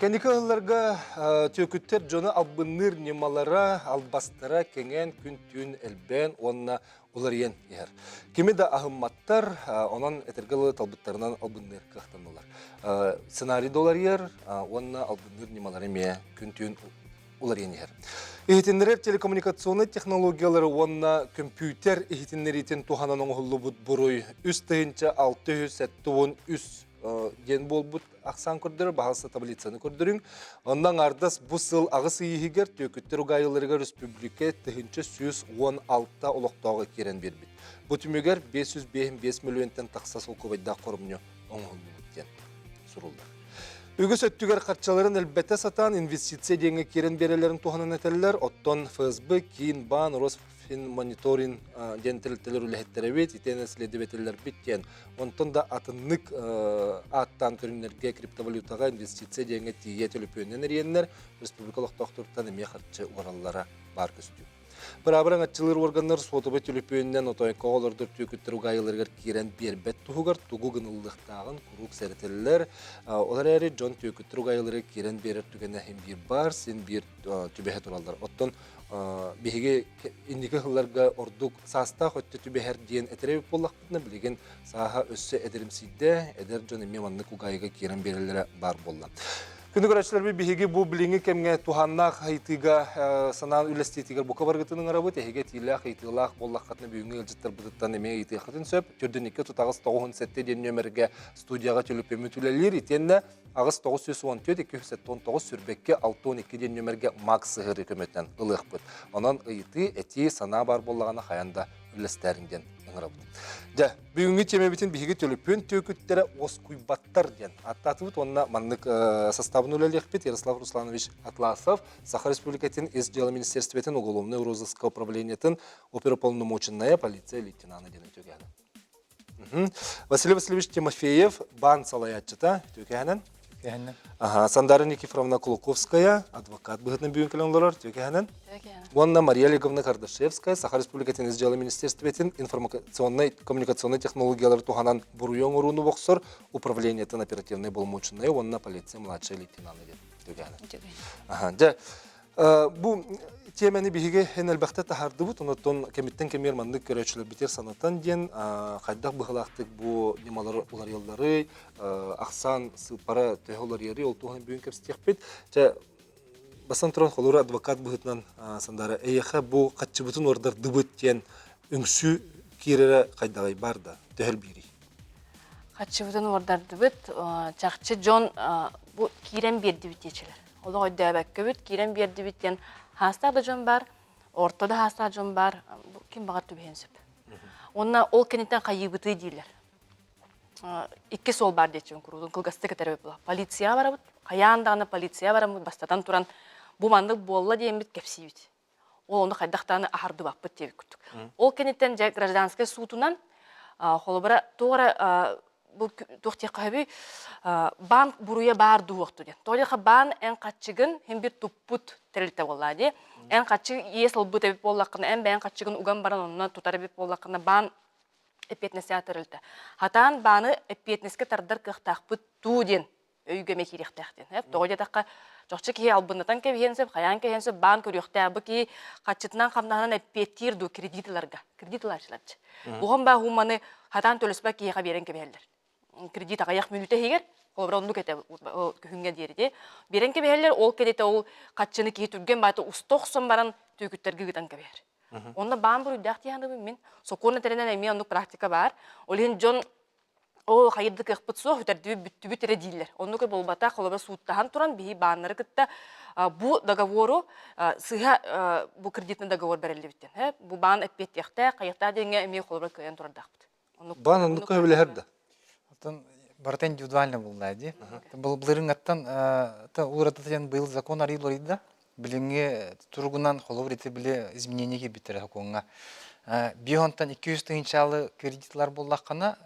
Кэнники ыһылларга түөкүттэр дьону албынныыр ньымалара, албастара кэҥээн күн-түүн элбээн уонна уларыйан иһэр. Кими да аһымматтар, онон этэргэ дылы талбыттарынан албынныыр кыахтаннылар. Сценарий да уларыйар уонна албынныыр ньымалара эмиэ күн-түүн уларыйан иһэр. Иһитиннэрэр телекоммуникационнай технологиялары уонна көмпүүтэр иһитиннэриитин туһанан оҥоһуллубут буруй 3673 диэн буолбут ахсаан көрдөрөр, баһылса таблицаны көрдөрүҥ. Онно аҥаардас бу сыл аҕыс ый иһигэр түөкүттэр угаайыларыгар республика 1116 олохтооҕо киирэн биэрбит. Бу түмүгэр 555 мөлүйүөнтэн тахса солкуобайдаах хоромньу оҥоһуллубут диэн суруллар. Үгүс өттүгэр харчыларын элбэтэ сатаан инвестиция диэҥҥэ киирэн биэрэллэрин туһанан этэллэр. Оттон ФСБ, Киин баан, Росфинмониторинг диэн тэрилтэлэр үлэһиттэрэбит, итиэннэ следователлэрбит диэн. Онтон да атыннык ааттаан көрүҥнэргэ криптовалютаҕа инвестиция диэҥҥэ тиийэ төлөпүөнүнэн эрийэннэр республика олохтоохторуттан эмиэ харчы уораллара баар көстүү. Быраабыраҥ аччылыыр уорганнар суотабай төлөпүөнүнэн отоойкоҕо олордор түөкүттэр угаайыларыгар киирэн биэрбэт туһугар тугу гыныллыахтааҕын куруук сэрэтэллэр. Ол эрээри дьон түөкүттэр угаайыларыгар киирэн биэрэр түгэнэ иһин биир баар, син биир түбэһэ тураллар. Оттон биһиги инники сылларга ордук саастаах өттө түбэһэр диэн этэр эбит буоллахпытына, билигин сааһа өссө эдэримсийдэ, эдэр дьон эмиэ маннык угаайыга киирэн биэрэллэрэ баар буолла. Күнү көрөөччүлэрбит биһиги бу билиҥҥи кэмҥэ туһааннаах ыйытыыга санаан үллэстиитигэр бука баргытын ыҥырабыт. Эһиги этиилээх, ыйытыылаах буоллаххытына бүгүҥҥү ыалдьыттарбытыттан эмиэ ыйытыаххытын сөп. Төрдүн 2 тутаҕыс 97 диэн нүөмэргэ студияҕа төлөпүөммүт үлэлиир. Итиэннэ 8 914 279 сүрбэккэ 62 диэн нүөмэргэ Макс сыһыарыы көмөтүнэн ылыахпыт. Онон ыйытыы, этии, санаа баар буоллаҕына хайаан да үллэстээриҥ диэн ыҥырабыт. Дьэ, бүгүҥҥү тиэмэбитин биһиги төлөпүөн түөкүттэрэ уоскуйбаттар диэн ааттаатыбыт уонна маннык составын үлэлиэхпит. Ярослав Русланович Атласов, Саха Республикатын Ис дьыала министерствотын уголовнай розыска управлениетын оперуполномоченная полиция лейтенана диэн үтүөкэһэнэ. Василий Васильевич Тимофеев, баан салайааччыта, үтүөкэһэнэн. Ага, Сандара Никифоровна Кулаковская, адвокат быһыытынан бүгүн кэлэн олорор, түөкэһэнэн. Уонна Мария Олеговна Кардашевская, Саха Республикатын Ис дьыала министерствотын информационнай коммуникационнай технологиялары туһанан буруйу оҥорууну бохсор управлениетын оперативнай боломуочунайа уонна полиция младшай лейтенана диэн түөкэһэнэн. Ага, дьэ, Бу тиэмэни биһиги эн элбэхтэ таһаардыбыт, онон кэмиттэн кэмигэр маннык көрөөччүлэрбитигэр санатан диэн хайдах быһыылаахтык бу ньымалар уларыйалларый, ахсаан сыыппара төһө уларыйарый, ол туһунан бүгүн кэпсэтиэхпит. Чэ, бастан туран холура адвокат быһыытынан Сандара, эйиэхэ бу хаччыбытын уордардыбыт диэн үҥсүү киирэрэ хайдаҕый баар да, төһө элбиирий? Хаччыбытын уордардыбыт, чахчы дьон бу киирэн биэрдибит диэчилэр. Олох өйдөөбөккөбүт, киирэн биэрдибит диэн хаастаах да дьон баар, орто да хаастаах дьон баар, ким баҕар түбэһиэн сөп. Уонна ол кэнниттэн хайыыбытый дииллэр. Икки суол баар диэччибин куруутун кылгастык этэр була. Полицияҕа барабыт, хайаан даҕаны полицияҕа бараммыт бастатан туран бу маннык буолла диэммит кэпсиибит. Ол ону хайдах даҕаны аһардыбаппыт диэбит курдук. Ол кэнниттэн дьэ гражданскай суутунан холобура туох эрэ бу туох диэххэ сөбүй баан буруйа баар дуһуохту диэн. Тоҕо диэххэ баан эн хаччыгын һин бир туппут тэрилтэ буоллаа дии. Эн хаччы иэс ылбыт эбит буоллаххына, эн бэйэҥ хаччыгын уган баран онно тутар эбит буоллаххына, баан эппиэтинэстээх тэрилтэ. Хатаан бааны эппиэтинэскэ тардар кыахтаахпыт дуу диэн өйгө эмиэ киириэхтээх диэн. Тоҕо диэтэххэ, чахчы киһи албыннатан кэбиһиэн сөп, хайаан кэбиһиэн сөп, баан көрүөхтээх. Бу киһи хаччытынан хамнаһынан эппиэттиир дуу кредит ыларга. Кредит ылааччыларчы. Уһун баа маны хатаан төлөспөт киһиэхэ биэрэн кэбиһэллэр. Кредит аҕыйах мүнүүтэ иһигэр, холобура оннук этэ күһүҥҥэ диэри дии. Биэрэн кэбиһэллэр, ол кэриэтэ ол хаччыны киһи түргэн баата уста охсон баран түөкүттэргэ ыытан кэбиһэр. Онно баан буруйдаах дии саныыбын мин. Сокуон этэринэн эмиэ оннук практика баар. Ол иһин дьон Оо, хайыр да кыахпыт суох, үтэрдибит бүттүбүт эрэ дииллэр. Оннук буолбатах, холобура сууттаһан туран биһи бааннары кытта бу договору сыыһа бу кредитный договор бэриллибит диэн. Бу баан эппиэттиэхтээх, хайыахтаах диэҥҥэ эмиэ холобура кыайан турардаахпыт. Баан оннукка сөбүлэһэр да? Оттон барыта индивидуально булла дии. Былырыҥҥаттан уларыта диэн быйыл закон арыйыллар да. Билиҥҥи туругунан холобур ити били изменение киирбиттэрэ сокуоҥҥа. Биир 200 тыһыынчалы кредитлар буллаххына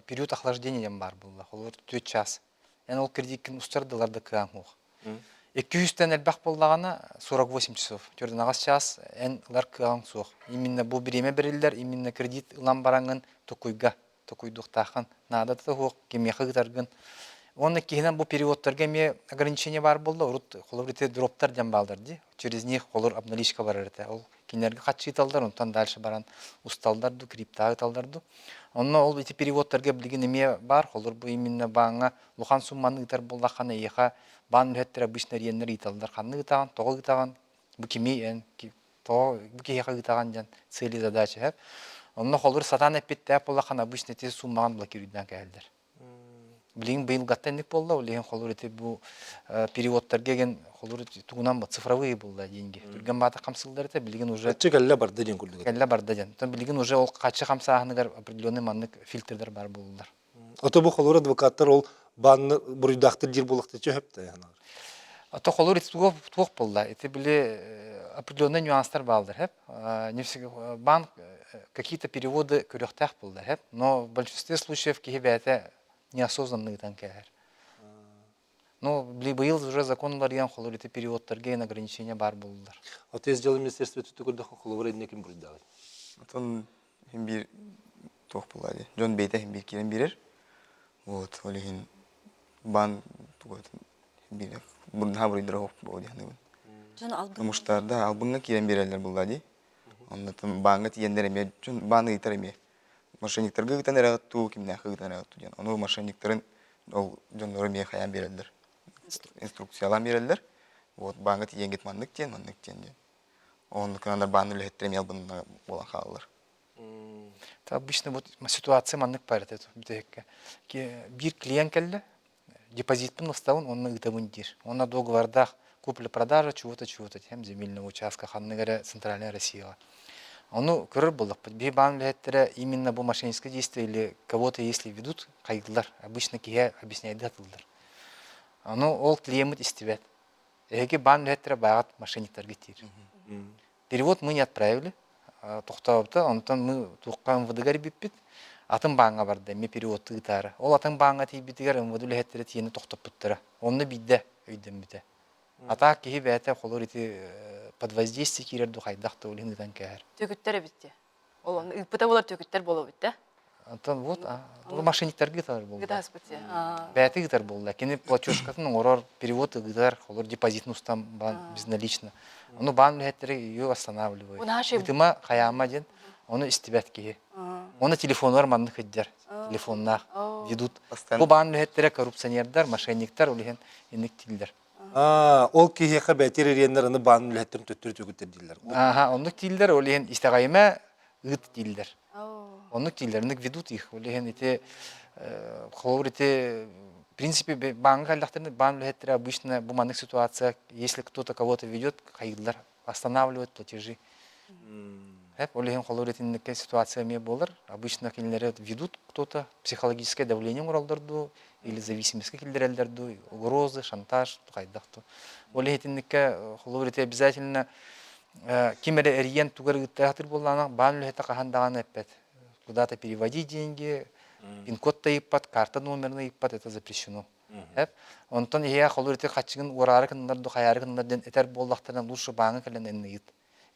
период охлаждения диэн баар буолла. Холобур 4 час. Эн ол кредиккин устардылар да кыаҥ суох. 200-тэн элбэх буоллаҕына 48 часов. 48 час эн ылар кыаҕыҥ суох. Именно бу бириэмэ бэриллэр, именно кредит ылан бараҥҥын токуйга токуйдуохтааххын. Наадата суох кимиэхэ ыытаргын. Уонна киһинэн бу переводтарга эмиэ ограничение баар буолла. Урут холобур ити дроптар диэн бааллар дии. Через них холор обналичка барар этэ. Ол кинилэргэ хаччыыталлар, онтон дальше баран усталлар ду, криптаҕа ыталлар ду. Онно ол ити переводтарга билигин эмиэ баар. Холобур бу именно бааҥҥа улахан сумманы ыытар буоллаххына эйиэхэ баан үлэһиттэрэ обычно эриэннэр ыыталлар. Ханна ыытаҕын, тоҕо ыытаҕын, бу кими эн, тоҕо бу киһиэхэ ыытаҕын диэн цели задача эһэп. Онно холобур сатаан эппиттээх буоллаххына обычно ити суммаҕын блокируйдаан кэһэллэр. Билигин быйылгаттан инник буолла, ол иһин холур ити бу переводтарга ген холур тугунан цифровые буолла деньги. Түргэн баата хамсыллар этэ, билигин уже Хаччы кэллэ барда диэн курдук. Кэллэ барда диэн. Оттон билигин уже ол хаччы хамсааһыныгар определенный маннык фильтрдер бар буоллулар. Ото бу холур адвокаттар ол баанны буруйдаахтар диир буоллахта чөһөп Ото холур ити туох туох буолла? Ити били определенный нюанстар бааллар хэп. Не всегда банк какие-то переводы көрүөхтээх буолла хэп. Но в большинстве случаев киһи бэйэтэ неосознанно ыытан кээһэр. Ну, быйыл уже закон уларыйан холур ити переводтарга эн ограничения баар буоллулар. Ото ес дьыала министерство түтү көрдөххө холобура инне ким буруйдаҕый? Отон иһин биир туох буолла дии. Дьон бэйэтэ иһин биир киирэн биэрэр. Вот, ол иһин баан тугу биир бурдаха буруйдара суох буолуо дии саныыбын. Дьон албын Потому что да, албыҥҥа киирэн биэрэллэр буолла дии. Оннотон бааҥҥа тиийэннэр эмиэ дьон баан ыйытар эмиэ. Мошенниктарга ыытан эрэҕит дуу, кимнээххэ ыытан эрэҕит дуу диэн. Ону мошенниктарын ол дьоннору эмиэ хайаан биэрэллэр. Инструкциялаан биэрэллэр. Вот бааҥҥа тиийэҥҥит маннык диэн, маннык диэн диэн. Оннук гынан баан үлэһиттэрэ эмиэ албынна буолан хаалаллар. Это обычно вот ситуация маннык баар этэ бүтэһиккэ. Биир клиент кэллэ, депозитпын устабын уонна ыытабын диир. Уонна договордаах купля-продажа чего-то, чего-то тем земельного участка ханнык эрэ Центральная Россияҕа. Ону көрөр буоллахпыт. Биһи баан үлэһиттэрэ именно бу мошенническое действие или кого-то если ведут, хайгылар. Обычно киһи объясняйды атыллар. Ону ол клиеммит истибэт. Эһиги баан үлэһиттэрэ бааҕыт мошенниктарга диир. Перевод мы не отправили, тохтообута, онтон мы туохха МВД-гар бүппүт, атын бааҥҥа барда, эмиэ перевод ыытаары. Ол атын бааҥҥа тиийбитигэр МВД үлэһиттэрэ тиийэн тохтоппуттара. Онно биирдэ өйдөммүтэ. А так киһи бэйэтэ холор ити под воздействие киирэр дуу хайдах да ол иһин ыытан кээһэр. Түөкүттэр эбит дии. Ол ону ыыппыта буолар түөкүттэр буолуо эбит да. Онтон вот ол мошенниктарга ыытар буолла. Ыытаспыт Бэйэтэ ыытар буолла. Кини платежкатын оҥорор, перевод ыытар, холор депозитын устан баан безналично. Ону баан үлэһиттэрэ ее останавливают. Ыытыма хайаама диэн, ону истибэт киһи. Оны телефонугар маннык сылдьар, телефоннаах ведут. Бу баан үлэһиттэрэ коррупционердар, мошенниктар, ол иһин инник дииллэр. Ол киһиэхэ бэтир ириэннэр аны баан үлэһиттэрин төттөрү түгүттэр дииллэр. Аха, оннук дииллэр, ол иһин истэҕэйимэ ыыт дииллэр. Оннук дииллэр, оннук ведут их. Ол иһин ити холобур ити в принципе бааҥҥа кэллэхтэринэ баан үлэһиттэрэ обычно бу маннык ситуация, если кто-то кого-то ведет, хайыыллар, останавливают платежи. Ол иһин холобур итинникке ситуация эмиэ буолар. Обычно кинилэри ведут кто-то, психологическое давление оҥороллор дуу, или зависимостька киллэрэллэр дуу, угрозы, шантаж, хайдах дуу. Ол иһин итинникке холобур ити обязательно ким эрэ эрийэн тугар ыыттаахтыр буоллаҕына, баан үлэһитэ хаһан даҕаны эппэт. Куда-то переводи деньги, пин-код да ыйыппат, карта номерын ыйыппат, это запрещено. Онтон иһэ холобур ити хаччыгын уораары гыннар ду, хайаары гыннар диэн этэр буоллахтарына лучше бааҥҥа кэлэн эн ыйыт.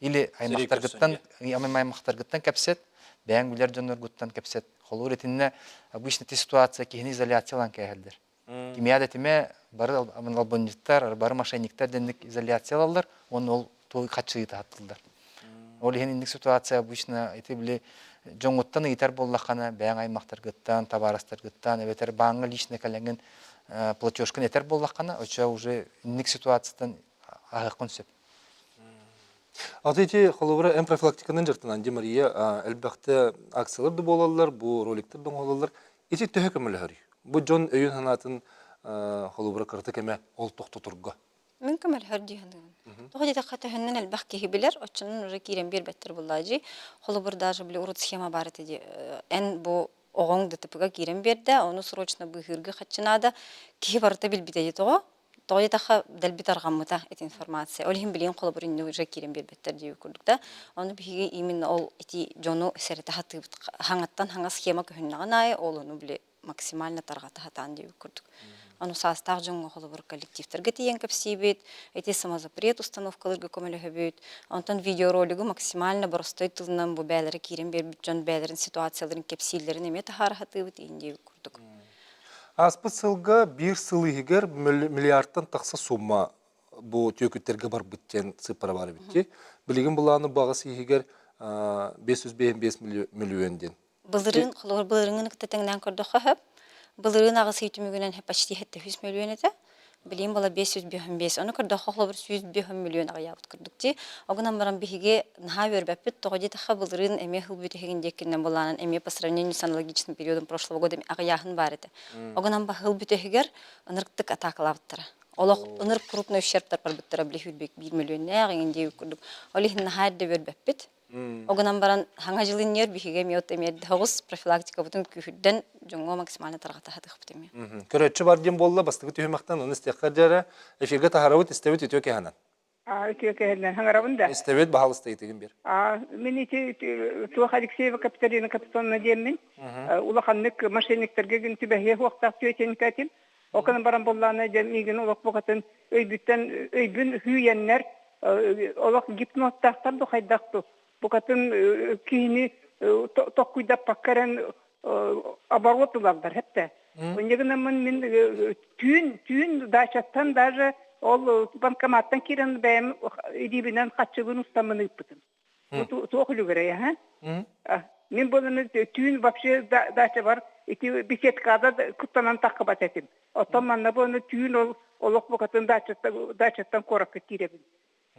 Или аймахтаргыттан аймахтаргыттан кэпсэт, бэйэҥ билэр дьонноргуттан кэпсэт. Холобур итиннэ обычно ити ситуация киһини изоляциялаан кээһэллэр. Кимиэ да этимэ бары албынньыттар, бары мошенниктар дэнник изоляциялаллар, уонна ол туой хаччыйы таһаттыллар. Ол иһин инник ситуация обычно ити били дьоҥҥуттан ыйытар буоллаххына, бэйэҥ аймахтаргыттан, табаарыстаргыттан, эбэтэр бааҥҥа лично кэлэҥҥин платежкын этэр буоллаххына, оччо уже инник ситуацияттан аһыаххын сөп. Аты ити холобура эн профилактиканан дьарыктанан ди Мария элбэхтэ акциялар да буолаллар, бу роликтар да оҥоһулаллар. Ити төһө көмөлөһөрүй? Бу дьон өйүн санаатын холобура кырата кэмэ ол тохтоторго. Мин көмөлөһөр дии саныыбын. Тоҕо диэтэххэ төһөннөн элбэх киһи билэр, оччонон уже киирэн биэрбэттэр буллаадьы. Холобур даже били урут схема баар этэ дии. Эн бу оҕоҥ ДТП-га киирэн биэрдэ, ону срочно быыһыырга хаччы наада. Киһи барыта билбитэ дии тоҕо? Тоҕо диэтэххэ дэлби тарҕаммыта ити информация. Ол иһин билигин холобур иннэ уже киирэн биэрбэттэр диэбит курдук да. Ону биһиги именно ол ити дьону сэрэтэ сатыыбыт. Хаҥаттан хаҥа схема көһүннэҕин аайы ол ону били максимально тарҕата сатаан диэбит курдук. Ону саастаах дьоҥҥо холобур коллективтарга тиийэн кэпсиибит, ити самозапрет установкаларга көмөлөһөбүт. Онтон видеоролигы максимально боростой тылынан бу бээлэрэ киирэн биэрбит дьон бээлэрин ситуацияларын кэпсииллэрин эмиэ таһаара сатыыбыт иин диэбит курдук. Ааспыт сылга биир сыл иһигэр миллиардтан тахса сумма бу түөкүттэргэ барбыт диэн сыыппара баар эбит дии. Билигин былааны баҕас иһигэр 555 миллион диэн. Былырыын, холобур, былырыыҥҥыны кытта тэҥнээн көрдөххө сөп. Былырыын аҕыс ый түмүгүнэн почти 700 мөлүйүөн этэ. Билигин буола 555. Ону көрдөххө, холобур, 105 мөлүйүөн аҕыйаабыт курдук дии. Ол гынан баран биһиги наһаа үөрбэппит. Тоҕо диэтэххэ, былырыын эмиэ сыл бүтэһигин диэкинэн былаанан эмиэ по сравнению с аналогичным периодом прошлого года аҕыйааһын баар этэ. Ол гынан сыл бүтэһигэр ынырыктык атаакалаабыттара. Олох ынырык крупный ущербтар барбыттара били сүүрбэ биир мөлүйүөннээх иҥин диэбит курдук. Ол иһин наһаа эрдэ үөрбэппит. Ол гынан баран хаҥа дьыл иннигэр биһиги эмиэ от эмиэ эрдэ профилактикабытын күүһүрдэн дьоҥҥо максимально тарҕата сатыахпыт эмиэ. Көрөөччү бар диэн буолла бастакы түһүмэхтэн ону истиэххэ дьэрэ эфиргэ таһарабыт истэбит үтүө кэһэнэн. Аа, үтүө кэһэнэн хаҥарабын да. Истэбит баһалыста итигин бир. Аа, мин ити туох Алексеева Капиталина Капитоновна диэммин улаханнык мошенниктарга гин түбэһиэ хуохтаах түөтенкэтим. Окон баран буллаана дьэ миигин олох букатын өйбүттэн өйбүн хүйэннэр олох гипнозтаахтар ду хайдах ду букатын киһини токкуйдаппакка эрэн оборот ылаллар хепте. Онньагынаммын мин түүн түүн дачаттан даже ол банкоматтан киирэн бэйэм илиибинэн хаччыбын устаммын ыыппытым. Туох үлүгэрэй, а? Мин буоланы түүн вообще дачабар ити беседкада куттанан таххыбат этим. Оттон манна буоланы түүн ол олох букатын дачаттан куоракка киирэбин.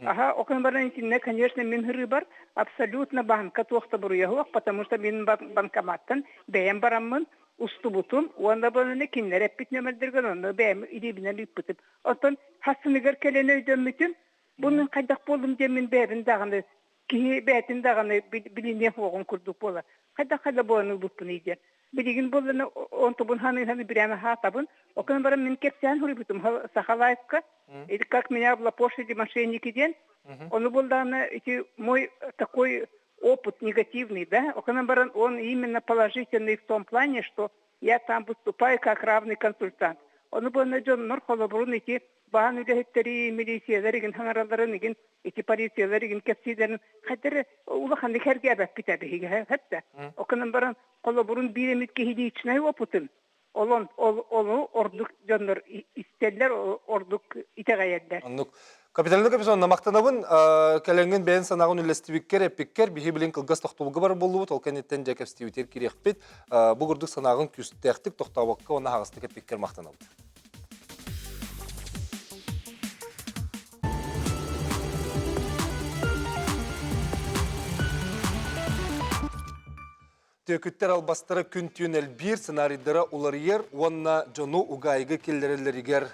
Аха, окон баран итиннэ, конечно, мин хырыыбар абсолютно банка туох да буруйа суох, потому что мин банкоматтан бэйэм бараммын устубутум уонна буоланы кинилэр эппит нөмердэргэн онно бэйэм илиибинэн ыыппытым. Оттон хассыныгар кэлэн өйдөммүтүм, Бу мин хайдах буоллум диэн мин бэйэбин даҕаны киһи бэйэтин даҕаны билиниэ суоҕун курдук буолар. Хайдах хайда буолан ылбыппыный диэн. Билигин буоллана онтубун ханыыһаны бирээмэ хаатабын. Окон баран мин кэпсээн суруйбутум Саха Лайфка. Или как меня облапошили мошенники диэн. Ону буоллаҕына ити мой такой опыт негативный, да? Окон баран он именно положительный в том плане, что я там выступаю как равный консультант. Ону буолна дьоннор холобурун ити баан үлэһиттэри, милициялар игин хаҥаралларын игин, ити полициялар игин кэпсиилэрин хайдары улаханнык сэргээбэппит биһиги хэттэ. Окунан баран холобурун биир эмит киһи личнай опытын олон ол ордук дьоннор истэллэр, ордук итэҕэйэллэр. Оннук. Капиталина Капитоновна, махтанабын кэлэҥҥин бэйэн санааҕын үллэстибиккэр, эппиккэр, биһи билин кылгас тохтобулга бар буоллубут, ол кэнниттэн дьэ кэпсэтиибитигэр кириэхпит. Бу курдук санааҕын күүстээхтик тохтообокко уонна аһаҕастык эппиккэр махтанабыт. Түөкүттэр албастара күн-түүн элбиир, сценарийдара уларыйар уонна дьону угаайыга киллэрэллэригэр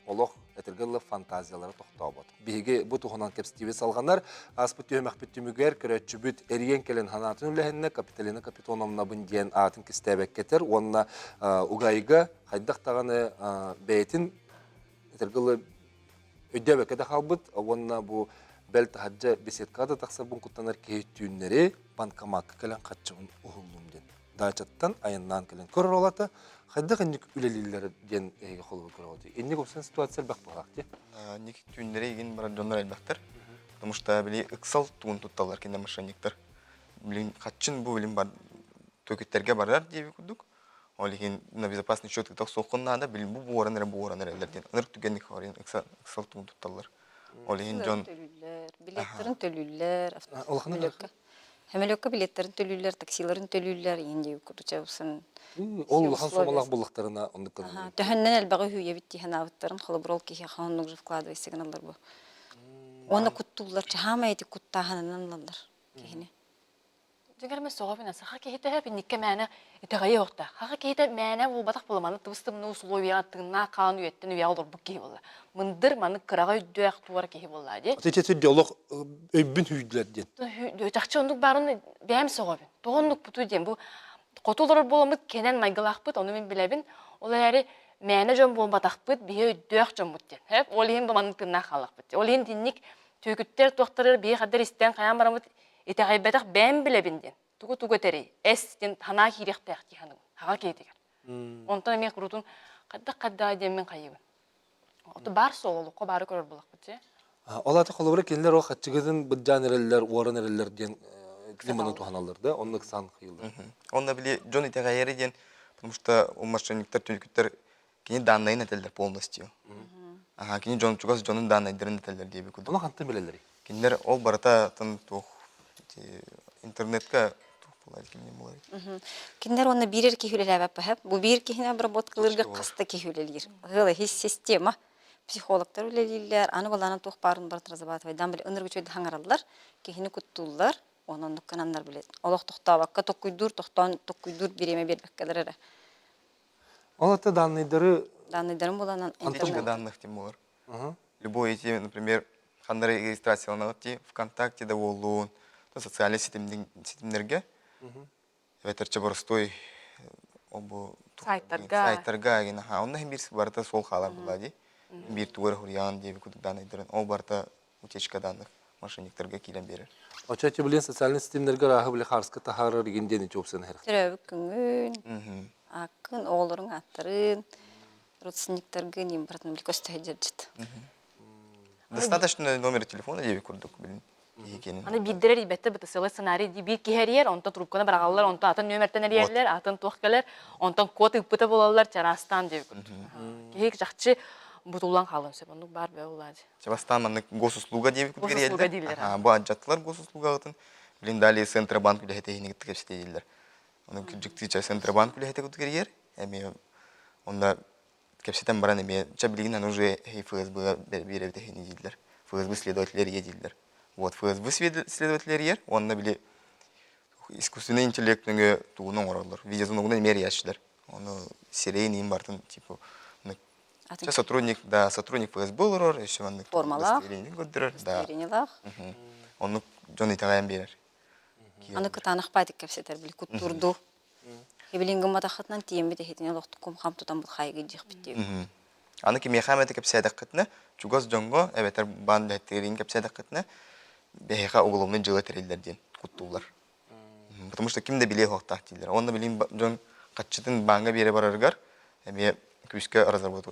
олох этэргэ дылы фантазиялара тохтообот. Биһиги бу туһунан кэпсэтиибит салҕанар. Ааспыт түһүмэхпит түмүгэр көрөөччүбүт эрийэн кэлэн санаатын үлэһиннэ Капиталина Капитоновнабын диэн аатын кистээбэккэ этэр уонна угаайыга хайдах даҕаны бэйэтин этэргэ дылы өйдөөбөккө да хаалбыт уонна бу бэл таһырдьа беседкаҕа да тахсарбын куттанар киһи түүннэри банкомакка кэлэн хаччыбын уһуллум диэн даачаттан айаннаан кэлэн көрөр олата хайдах инник үлэлииллэр диэн эһиги холобур көрөҕүт инник упсан ситуация элбэх буолаах дии Ник түүннэри игин барар дьоннор элбэхтэр потому что били ыксал тугун тутталлар кинилэр мошенниктар блин хаччын бу билин бар төкүттэргэ барар диэби курдук Ол иһин на безопасный счет ыта охсуоххун наада, били бу буоран эрэ буоран эрэллэр диэн ынырык түгэнник хорин ыксал тугун тутталлар. Ол иһин дьон төлүүллэр, билеттарын төлүүллэр, самолетка. Самолетка билеттарын төлүүллэр, таксиларын төлүүллэр, иин диэбит курдук чабысын. Ол улахан сомалаах буллахтарына оннук гынан. Төһөннөн элбэҕи үүйэбит дии санаабыттарын, холобур ол киһиэхэ оннук же вкладывайся гыналлар бу. Уонна куттууллар, чаһаамай эти куттааһынынан ылаллар киһини. Дьиҥэр эмэ соҕобун саха киһитэ инникке мээнэ итэҕэйиэ уохтаах. Саха киһитэ мээнэ буолбатах буола маннык тыбыс-тымныы усулуобуйаҕа тыыннаах хаан үйэттэн үйэҕэ олорбут киһи буолла. Мындыр маннык кыраҕа өйдөөх туора киһи буолла дии. Ити ити олох өйбүн һүйдүлэр диэн. Чахчы оннук баарын бэйэм сөҕөбүн. Тоҕо оннукпутуй диэн бу хоту олорор буоламмыт кэнэн майгылаахпыт, ону мин билэбин. Ол эрээри мээнэ дьон буолбатахпыт, биһи өйдөөх дьоммут диэн. Ол иһин бу маннык тыыннаах хааллахпыт. Ол иһин итинник түөкүттэр туохтарыгар биһи хаддар истэн хайаан бараммыт Итэҕэйбэтэх бэйэм билэбин диэн. Тугу-тугу этэрий? Эс диэн санаа киириэхтээх дии саныыбын. Хаҕа киһитигэр. Онтон эмиэ куруутун хайдах-хайдаҕа диэммин хайыыбын. Ото баар суол олоххо баары көрөр буоллахпыт дии. Ол аата холобура кинилэр ол хаччыгытын быдьаан эрэллэр, уоран эрэллэр диэн лиманы туһаналлар да, оннук сан хайыыллар. Онно били дьон итэҕэйэри диэн, Потому что у мошенниктар түнүкүттэр кини данныйын этэллэр полностью. Аха, кини дьон чугас дьонун данныйдарын этэллэр диэби курдук. Ону хантан билэллэрий? Кинилэр ол барыта тан туох интернетка туох буолар кимне буолар. Кинилэр уонна биир киһи үлэлээбэппэһэ. Бу биир киһини обработкалыырга хаста киһи үлэлиир. Ыала хис система. Психологтар үлэлииллэр, аны балаанан туох баарын барыт разрабатывайдаан били ыныргы үчүгэй хаҥараллар, киһини куттууллар, уонна оннук гынаннар били олох тохтообокко токкуйдуур тохтоон токкуйдуур бириэмэ биэрбэккэлэр эрэ. Ол ата данныйдары Данныйдарын буланан Утечка данных тем болар. Любой эти, например, ханнары регистрацияланыгыт ти ВКонтакте да буоллун, социальный ситимнерге эбэтэр боростой бу Сайтарга. Сайтарга ген аха онно хим бир барыта сол хаалар була ди. Бир тугар хуруйаан диэби кудук данныйдарын ол барыта утечка данных мошенниктарга киирэн биэрэр. Очо билен социальный ситимнерге рааһы биле харска таһаарар игин диэн ичопсын хэр. Төрөөбүт күҥүн, ааккын, оҕолоруҥ ааттарын, родственниктаргын им барытын били көстө сылдьар Достаточно номер телефона диэби курдук билин киһи Аны биирдэрэ эрийбэттэр бытысылы сценарий дии биир киһи эрийэр, онтон трубканы быраҕаллар, онтон атын нүөмэртэн эрийэллэр, атын туох кэлэр, онтон код ыыппыта буолаллар, чараастаан диэби курдук. Киһи чахчы бутуллан хаалыан сөп. Оннук баар бөҕө булаадьы. Бастаан маннык госуслуга диэбит Госуслуга дииллэр. Бу адьаттылар госуслугаҕытын билин далее Центробанк үлэһитэ иһини кытта кэпсэтииллэр. Ону кырдьыктыыча Центробанк үлэһитэ кытта кэрийэр. Эмиэ онно кэпсэтэн баран эмиэ чэ билигин аны уже ФСБ биэрэбит эһини дииллэр. ФСБ следователлэр ийэ дииллэр. Вот ФСБ следователлэр ийэр уонна били искусственный интеллект нөҥүө тугун оҥороллор. Видеозвоногунан эмиэ эрийээччилэр. Ону сирэйин иин бартын типа Чэ, сотрудник, да, сотрудник ФСБ олорор, еще маннык формалаах, көрдөрөр, да. удостоверениелаах. Оннук дьон итэҕэйэн биэрэр. Аны кытаанах баайдык кэпсэтэр били куттурду. Эбилин гымматаххытынан тиэммит эһитини олохтуккум хам тутан булхайгы диэхпит диэбит. Аны кимиэхэ эмэтэ кэпсээтэххитинэ, чугас дьоҥҥо эбэтэр баан үлэһиттерин кэпсээтэххитинэ, биһиэхэ уголовнай дьыала тэриллэр диэн куттууллар. Потому что ким да билиэ суохтаах дииллэр. Уонна билин дьон хаччытын бааҥҥа биэрэ барарыгар эмиэ күүскэ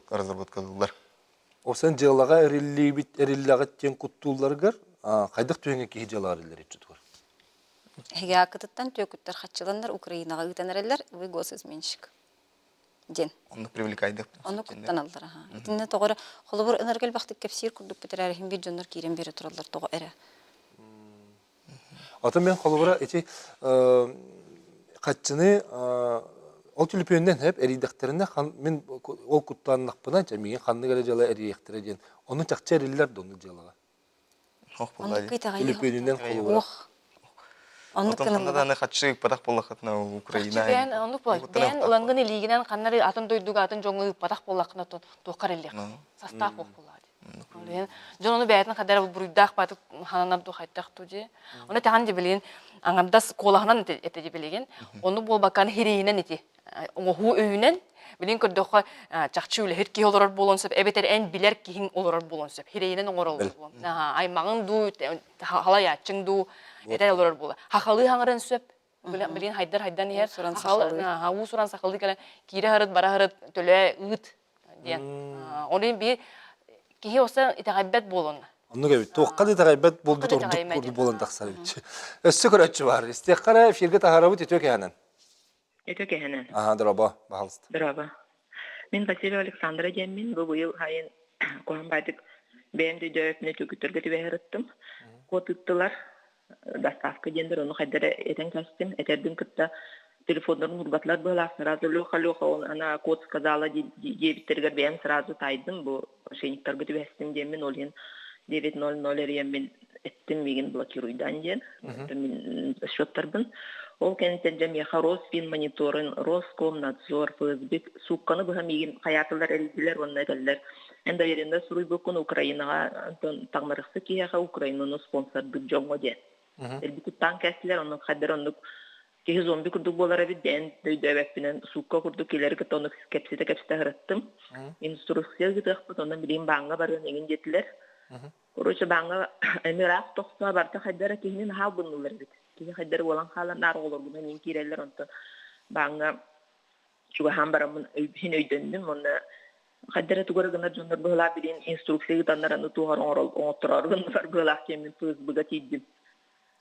разработкалыыллар. Осон дьыалаҕа эриллиибит эриллэҕит диэн куттуулларыгар хайдах түһэҥҥэ киһи дьыалаҕа эриллэр иччитигэр? Эһиги ааккытыттан түөкүттэр хаччыланнар Украинаҕа ыытан эрэллэр, вы госизменщик диэн. Оннук привлекайдык. Оннук куттаналлар аха. Итиннэ тоҕо эрэ холобур ынырык элбэхтик кэпсиир курдук бүтэрээр иһин биир дьоннор киирэн биэрэ тураллар тоҕо эрэ. Атын мен холобура ити хаччыны ол түлүпүөннэн хэп эрийдэхтэринэ мин ол куттааннахпына дьэ миигин ханнык эрэ дьыала эрийиэхтэрэ диэн ону чахчы эриллэр да оннук дьыалаҕа. Түлүпүөнүнэн холобура. Оннук Онтон даҕаны хаччы ыыппатах буоллаххытына Украина Бэйэн оннук буолар. Бэйэн ылаҥҥын илиигинэн ханнары атын дойдуга атын дьоҥҥо ыыппатах буоллаххына туохха эриллиэх. Састаах буох буоллаҕа дии. Дьон ону бэйэтин хадара буруйдаах баатык хананар дуу хайдах дуу дии. Ону тэҕэн дии билигин аҥардас куолаһынан этэ дии билигин. Ону буолбакканы хириинэн ити оҥоһуу өйүнэн билин көрдөххө чахчы үлэһит киһи олорор буолуон сөп эбэтэр эн билэр киһиҥ олорор буолуон сөп хирэйинэн оҥороллор буолуон аймаҕыҥ дуу халайааччыҥ дуу этэр олорор буола хахалыы хаҥыран сөп билин хайдар хайдан иһэр уус-уран сахалыы кэлэн киирэ харыт бара харыт төлөө ыыт диэн оны биир киһи оса итэҕэйбэт буолунна Оннук эбит. Туохха да итэҕэйбэт буолбут ордук курдук буолан тахсар эбит. Өссө көрөөччү баар. Истиэххэ эрэ эфиргэ таһаарабыт үтүө кэһэнэн. Үтүө кэһэнэн. Аха, дорообо, баһалыста. Дорообо. Мин Васильева Александра диэммин. Бу быйыл сайын куһаҕан баайдык бэйэм да өйдөөбөппүнэ түөкүттэргэ түбэһэ Куот ыыттылар. Доставка диэннэр ону хайдах эрэ этэн кэстим. Этэрбин кытта телефоннарын уурбатылар быһалаах сразу Леха, Леха, он, она код сказала диэбиттэригэр бэйэм сразу таайдым. Бу мошенниктарга түбэстим диэммин ол иһин 9.00 эрийэммин эттим миигин блокируйдаан диэн мин счеттарбын ол кэнниттэн дьэ миэхэ Росфинмониторинг, Роскомнадзор, ФСБ суукканы быһа миигин хайаатылар эрийдилэр уонна этэллэр эн доверенность суруйбуккун Украинаҕа онтон таҥнарыхсы киһиэхэ Украинаны спонсордык дьоҥҥо диэн элбик куттаан кээстилэр оннук хайдах оннук киһи зомби курдук буолар эбит диэн өйдөөбөппүнэн суукка курдук килэри кытта оннук кэпсэтэ-кэпсэтэ сырыттым. Инструкция ыытыахпыт, онон билигин бааҥҥа барыан эҥин диэтилэр. Короче, бааҥҥа эмиэ ыраах тохтоо барыта хайда эрэ киһини наһаа албынныыллар эбит. Киһи хайда эрэ буолан хаалан наар оҕолоргунан иин киирэллэр, онтон бааҥҥа чугаһаан бараммын иһин өйдөннүм уонна хайда эрэ тугу эрэ гынар дьоннор быһыылаах билигин инструкция ыытаннар аны туох эрэ оҥоттороору гыннылар быһыылаах диэммин ФСБ-га тиийдим.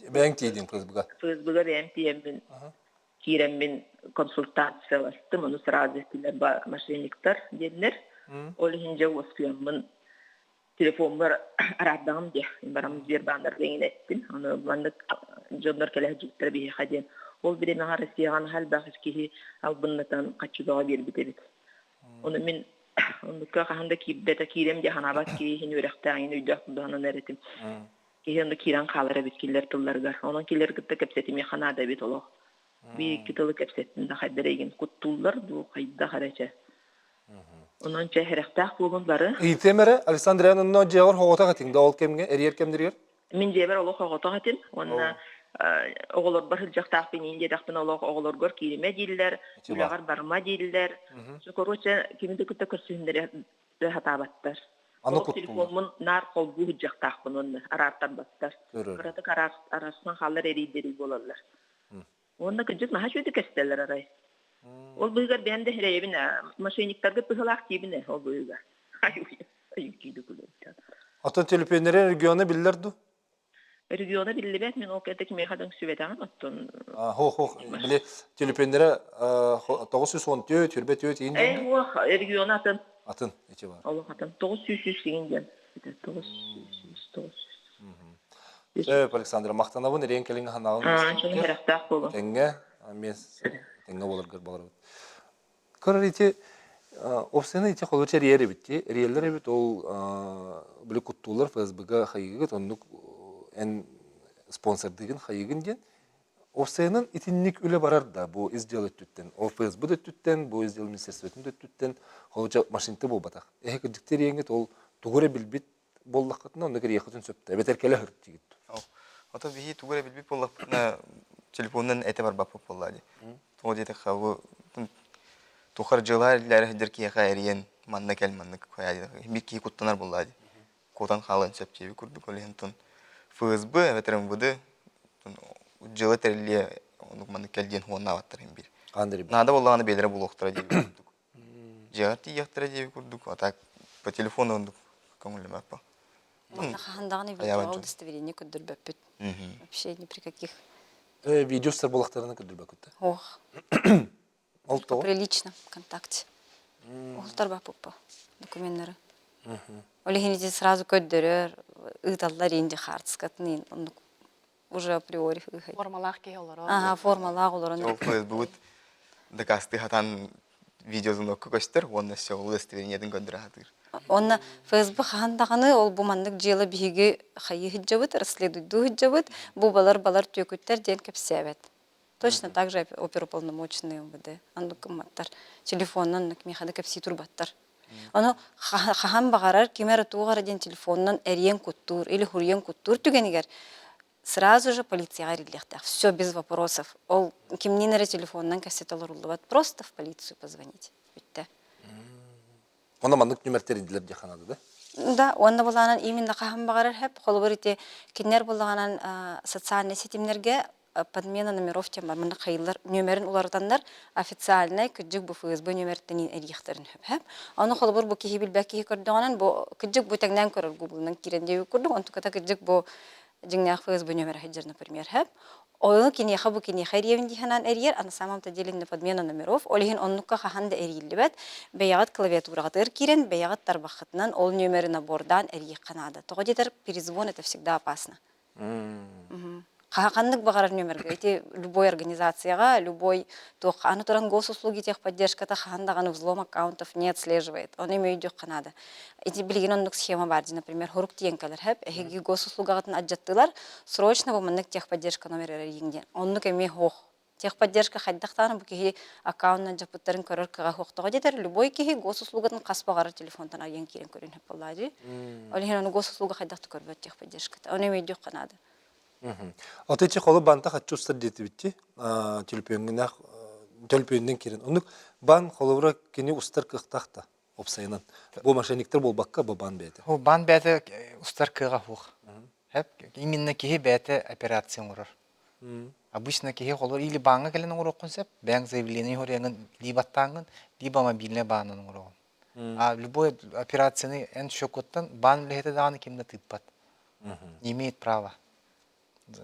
Бэйэҥ тиийдиҥ ФСБ-га? ФСБ-га бэйэм тиийэммин. Киирэммин консультацияластым, ону сразу эттилэр ба мошенниктар диэннэр. Ол иһин дьэ уоскуйаммын телефоммар араардаҕым диэ. Барам Сбербааннарга иҥин эттим. Ону маннык дьоннор кэлэ сылдьыбыттара биһиэхэ диэн. Ол бириэмэҕэ Россияҕа наһаа элбэх киһи албыннатан харчы бөҕө биэрбит эбит. Ону мин оннукка хаһан да киирбэтэ киирэм диye санаабат киһи иһин үөрэхтээх иһин өйдөөх курдук этим. Киһи онно киирэн хаалар эбит кинилэр тылларыгар. Онон кинилэр кытта кэпсэтимиэхэ наада эбит олох. Биир икки тылы кэпсэттим да хайдах эрэ куттууллар дуу, хайдах эрэ чэ. Онон чэ сэрэхтээх буолун бары. Ыйытыам эрэ, Александр Ивановна дьиэҕэр оҕотох этиҥ да ол кэмҥэ, эрийэр кэмнэригэр? Мин дьиэбэр олох оҕотох этим уонна оҕолорбор сылдьахтаахпын иин диэтэхпинэ олох оҕолоргор кииримэ дииллэр, үлэҕэр барыма дииллэр. Короче, кими да кытта көрсүһүннэри сатаабаттар. Аны Олох куттууллар. телефоммун наар холбуу сылдьахтаахпын уонна араартарбаттар. Көрөр. Кыратык араарсан хаалар эрийдэрий буолаллар. Уонна кырдьык наһаа үчүгэйдик кэстэллэр арай. Ол быыһыгар бэйэм да эрэйэбин мошенниктарга быһыылаах диибин ээ ол быыһыгар. Оттон төлөпүөннэрэ региона биллэр дуу? Региона биллибэт, мин ол кэнтэ кимиэхэ да үҥсүбэтэҕим, оттон Хо-хо, били төлөпүөннэрэ 914, 24 иин Э, уох, региона атын. Атын, ити бар. Олох атын. 900 иин диэн. 900, 900. Сөп, Александра, махтанабын, эриэн кэлиҥ ханаҕын. Чону сэрэхтээх буолун. Тэҥҥэ, мен тэҥҥэ буоларгар баҕарабын. Көрөр ити опцияны ити холоча эрийэр эбит дии. Эрийэллэр эбит ол били куттуулар ФСБ-га хайыгыт оннук эн спонсордыгын хайыгын диэн. Опциянан итинник үлэ барар да бу издел өттүттэн, ол ФСБ да өттүттэн, бу издел министерствотын да өттүттэн холоча машинты буолбатах. Эһи кырдьыкты эрийэҥҥит ол тугу эрэ билбит буоллаххытына онно кириэххитин сөптө. Эбэтэр кэлэ сырыт Ото биһи тугу эрэ билбит буоллахпытына телефонунан этэ барбаппыт буолла дии. Тоҕо диэтэххэ бу тухар дьыала эриллээри сылдьар киһиэхэ эрийэн манна кэл маннык биир киһи куттанар буолла дии. Куотан хаалыан сөп диэбит курдук ол иһин ФСБ эбэтэр МВД дьыала тэриллиэ оннук маннык кэл диэн хуоннаабаттар иһин биир. Наада буоллаҕына бэйэлэрэ булуохтара диэбит курдук. Дьиэҕэр тиийиэхтэрэ диэбит курдук, а так по телефону оннук көҥүллэмэппин. Манна хаһан даҕаны видеоҕа удостоверение көрдөрбөппүт. Вообще ни при каких. Видео устар буолахтарына көрдөрбөккүт да? Ох. Ол тоҕо? Прилично ВКонтакте. Уһултарбаппыппа докуменнары. Ол иһин ити сразу көрдөрөр, ыыталлар инди хаартыскатын оннук уже априори ыһай. Формалаах киһи олорор. Ага, формалаах олорон. Ол Фейсбугут дакаастыы хатан видеозвонокка көстөр уонна все удостоверениетын көрдөрө сатыыр. Онно ФСБ хаһан даҕаны ол бу маннык дьыала биһиги хайыы сылдьабыт, расследуйдуу сылдьабыт, бу балар-балар түөкүттэр диэн кэпсээбэт. Точно так же оперуполномоченные МВД оннук гымматтар. Телефонунан оннук миэхэ да кэпсии турбаттар. Ону хаһан баҕарар ким эрэ туох эрэ диэн телефонунан эрийэн куттуур или хуруйан куттуур түгэнигэр сразу же полицияҕа эриллиэхтээх. Все без вопросов. Ол кимниин эрэ телефонунан кэпсэтэ олоруллубат. Просто в полицию позвонить. Бүттэ. Онно маннык нүмер тэрийдилэр диэххэ наада да? Да, уонна булаанан именно хаһан баҕарар хэп. Холобур ити кинилэр буллаҕынан социальнай ситимнэргэ подмена номеров диэн бар. Манна хайыллар нүөмэрин уларытаннар официальнай кырдьык бу ФСБ нүөмэриттэн эрийиэхтэрин сөп. Ону холобур бу киһи билбэт киһи көрдөҕүнэн бу кырдьык бу тэҥнээн көрөр гуглунан киирэн диэбит курдук онтуката кырдьык бу дьиҥнээх ФСБ нүөмэрэ сылдьар например хэп. Ону киниэхэ бу киниэхэ эрийэбин дии санаан эрийэр, а на самом-то деле не подмена номеров. Ол иһин оннукка хаһан да эрийиллибэт. Бэйэҕит клавиатураҕытыгар киирэн, бэйэҕит тарбаххытынан ол нүөмэри набордаан эрийиэххэ наада. Тоҕо диэтэр перезвон это всегда опасно. Ханнык баҕарар нүөмэргэ ити любой организацияҕа, любой туохха аны туран госуслуги техподдержката хаһан даҕаны взлом аккаунтов не отслеживает. Ону эмиэ өйдүөххэ наада. Ити билигин оннук схема баар дии, например, хорук тиийэн кэлэр хэп, эһиги госуслугаҕытын адьаттылар, срочно бу маннык техподдержка номер эрийиҥ диэн. Оннук эмиэ суох. Техподдержка хайдах даҕаны бу киһи аккаунтун дьаппыттарын көрөр кыаҕа суохтоҕо диэтэр, любой киһи госуслугатын хас баҕарар телефонтан арыйан киирэн көрүөн сөп буоллаа дии. Ол иһин ону госуслуга хайдах да көрбөт техподдержката. Ону эмиэ өйдүөххэ наада. Ото ичи холу банта хаччы устар диэтибитти төлөпүөҥҥүнэх төлөпүөнүнэн киирэн. Оннук бан холобура кини устар кыахтаах да опсайынан. Бу мошенниктар буолбакка бу бан бэйэтэ. Бу бан бэйэтэ устар кыаҕа суох. Именно киһи бэйэтэ операция оҥорор. Обычно киһи холор или бааҥҥа кэлэн оҥоруоххун сөп, бэйэҥ заявление хоруйаҥын либо аттааҥҥын, либо мобильнай баанынан оҥороҕун. А любой операцияны эн счекуттан баан үлэһитэ даҕаны ким да тыыппат. Не имеет права.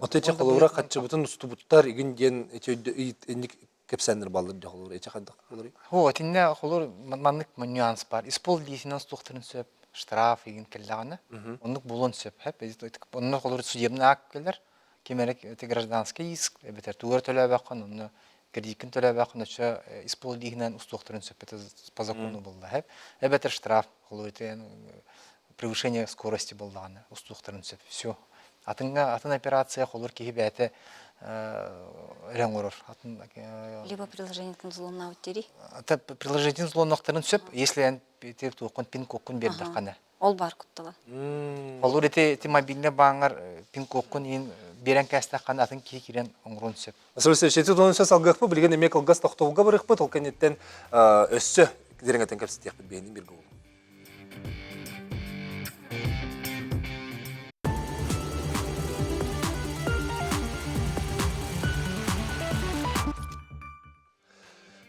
Ото эти холобура хаччыбытын устубуттар игин диэн эти инник кэпсээннэр баллар дии холобура эти хайдах болар? Хо итиннэ холор маннык нюанс бар. Испол диисинэн устуохтарын сөп, штраф игин келлэҕинэ оннук булуон сөп. Онно холор судебный акт келер, ким эрэ гражданский иск эбэтэр тугу эрэ төлөөбөххүн онно кредиккин төлөөбөххүн оччо испол дииһинэн устуохтарын сөп это по закону буолла хэп эбэтэр штраф холобур превышение скорости буоллаҕына устуохтарын сөп все атыҥҥа атын операция холур киһи бэйэтэ эрэ оҥорор атын либо приложениетын взломнаабыт дири приложениетын взломнуохтарын сөп если эн туоххун пин коккун биэрдэххинэ Ол баар куттала. Холур ити ити мобильный бааҥҥар пин-кодкун иин биэрэн кээстэххинэ атын киһи киирэн оҥоруон сөп. Сөп туһунан салгыахпыт, билигин эмиэ кылгас тохтобулга барыахпыт, ол кэнниттэн өссө дириҥэтэн кэпсэтиэхпит биһини биргэ буолуҥ.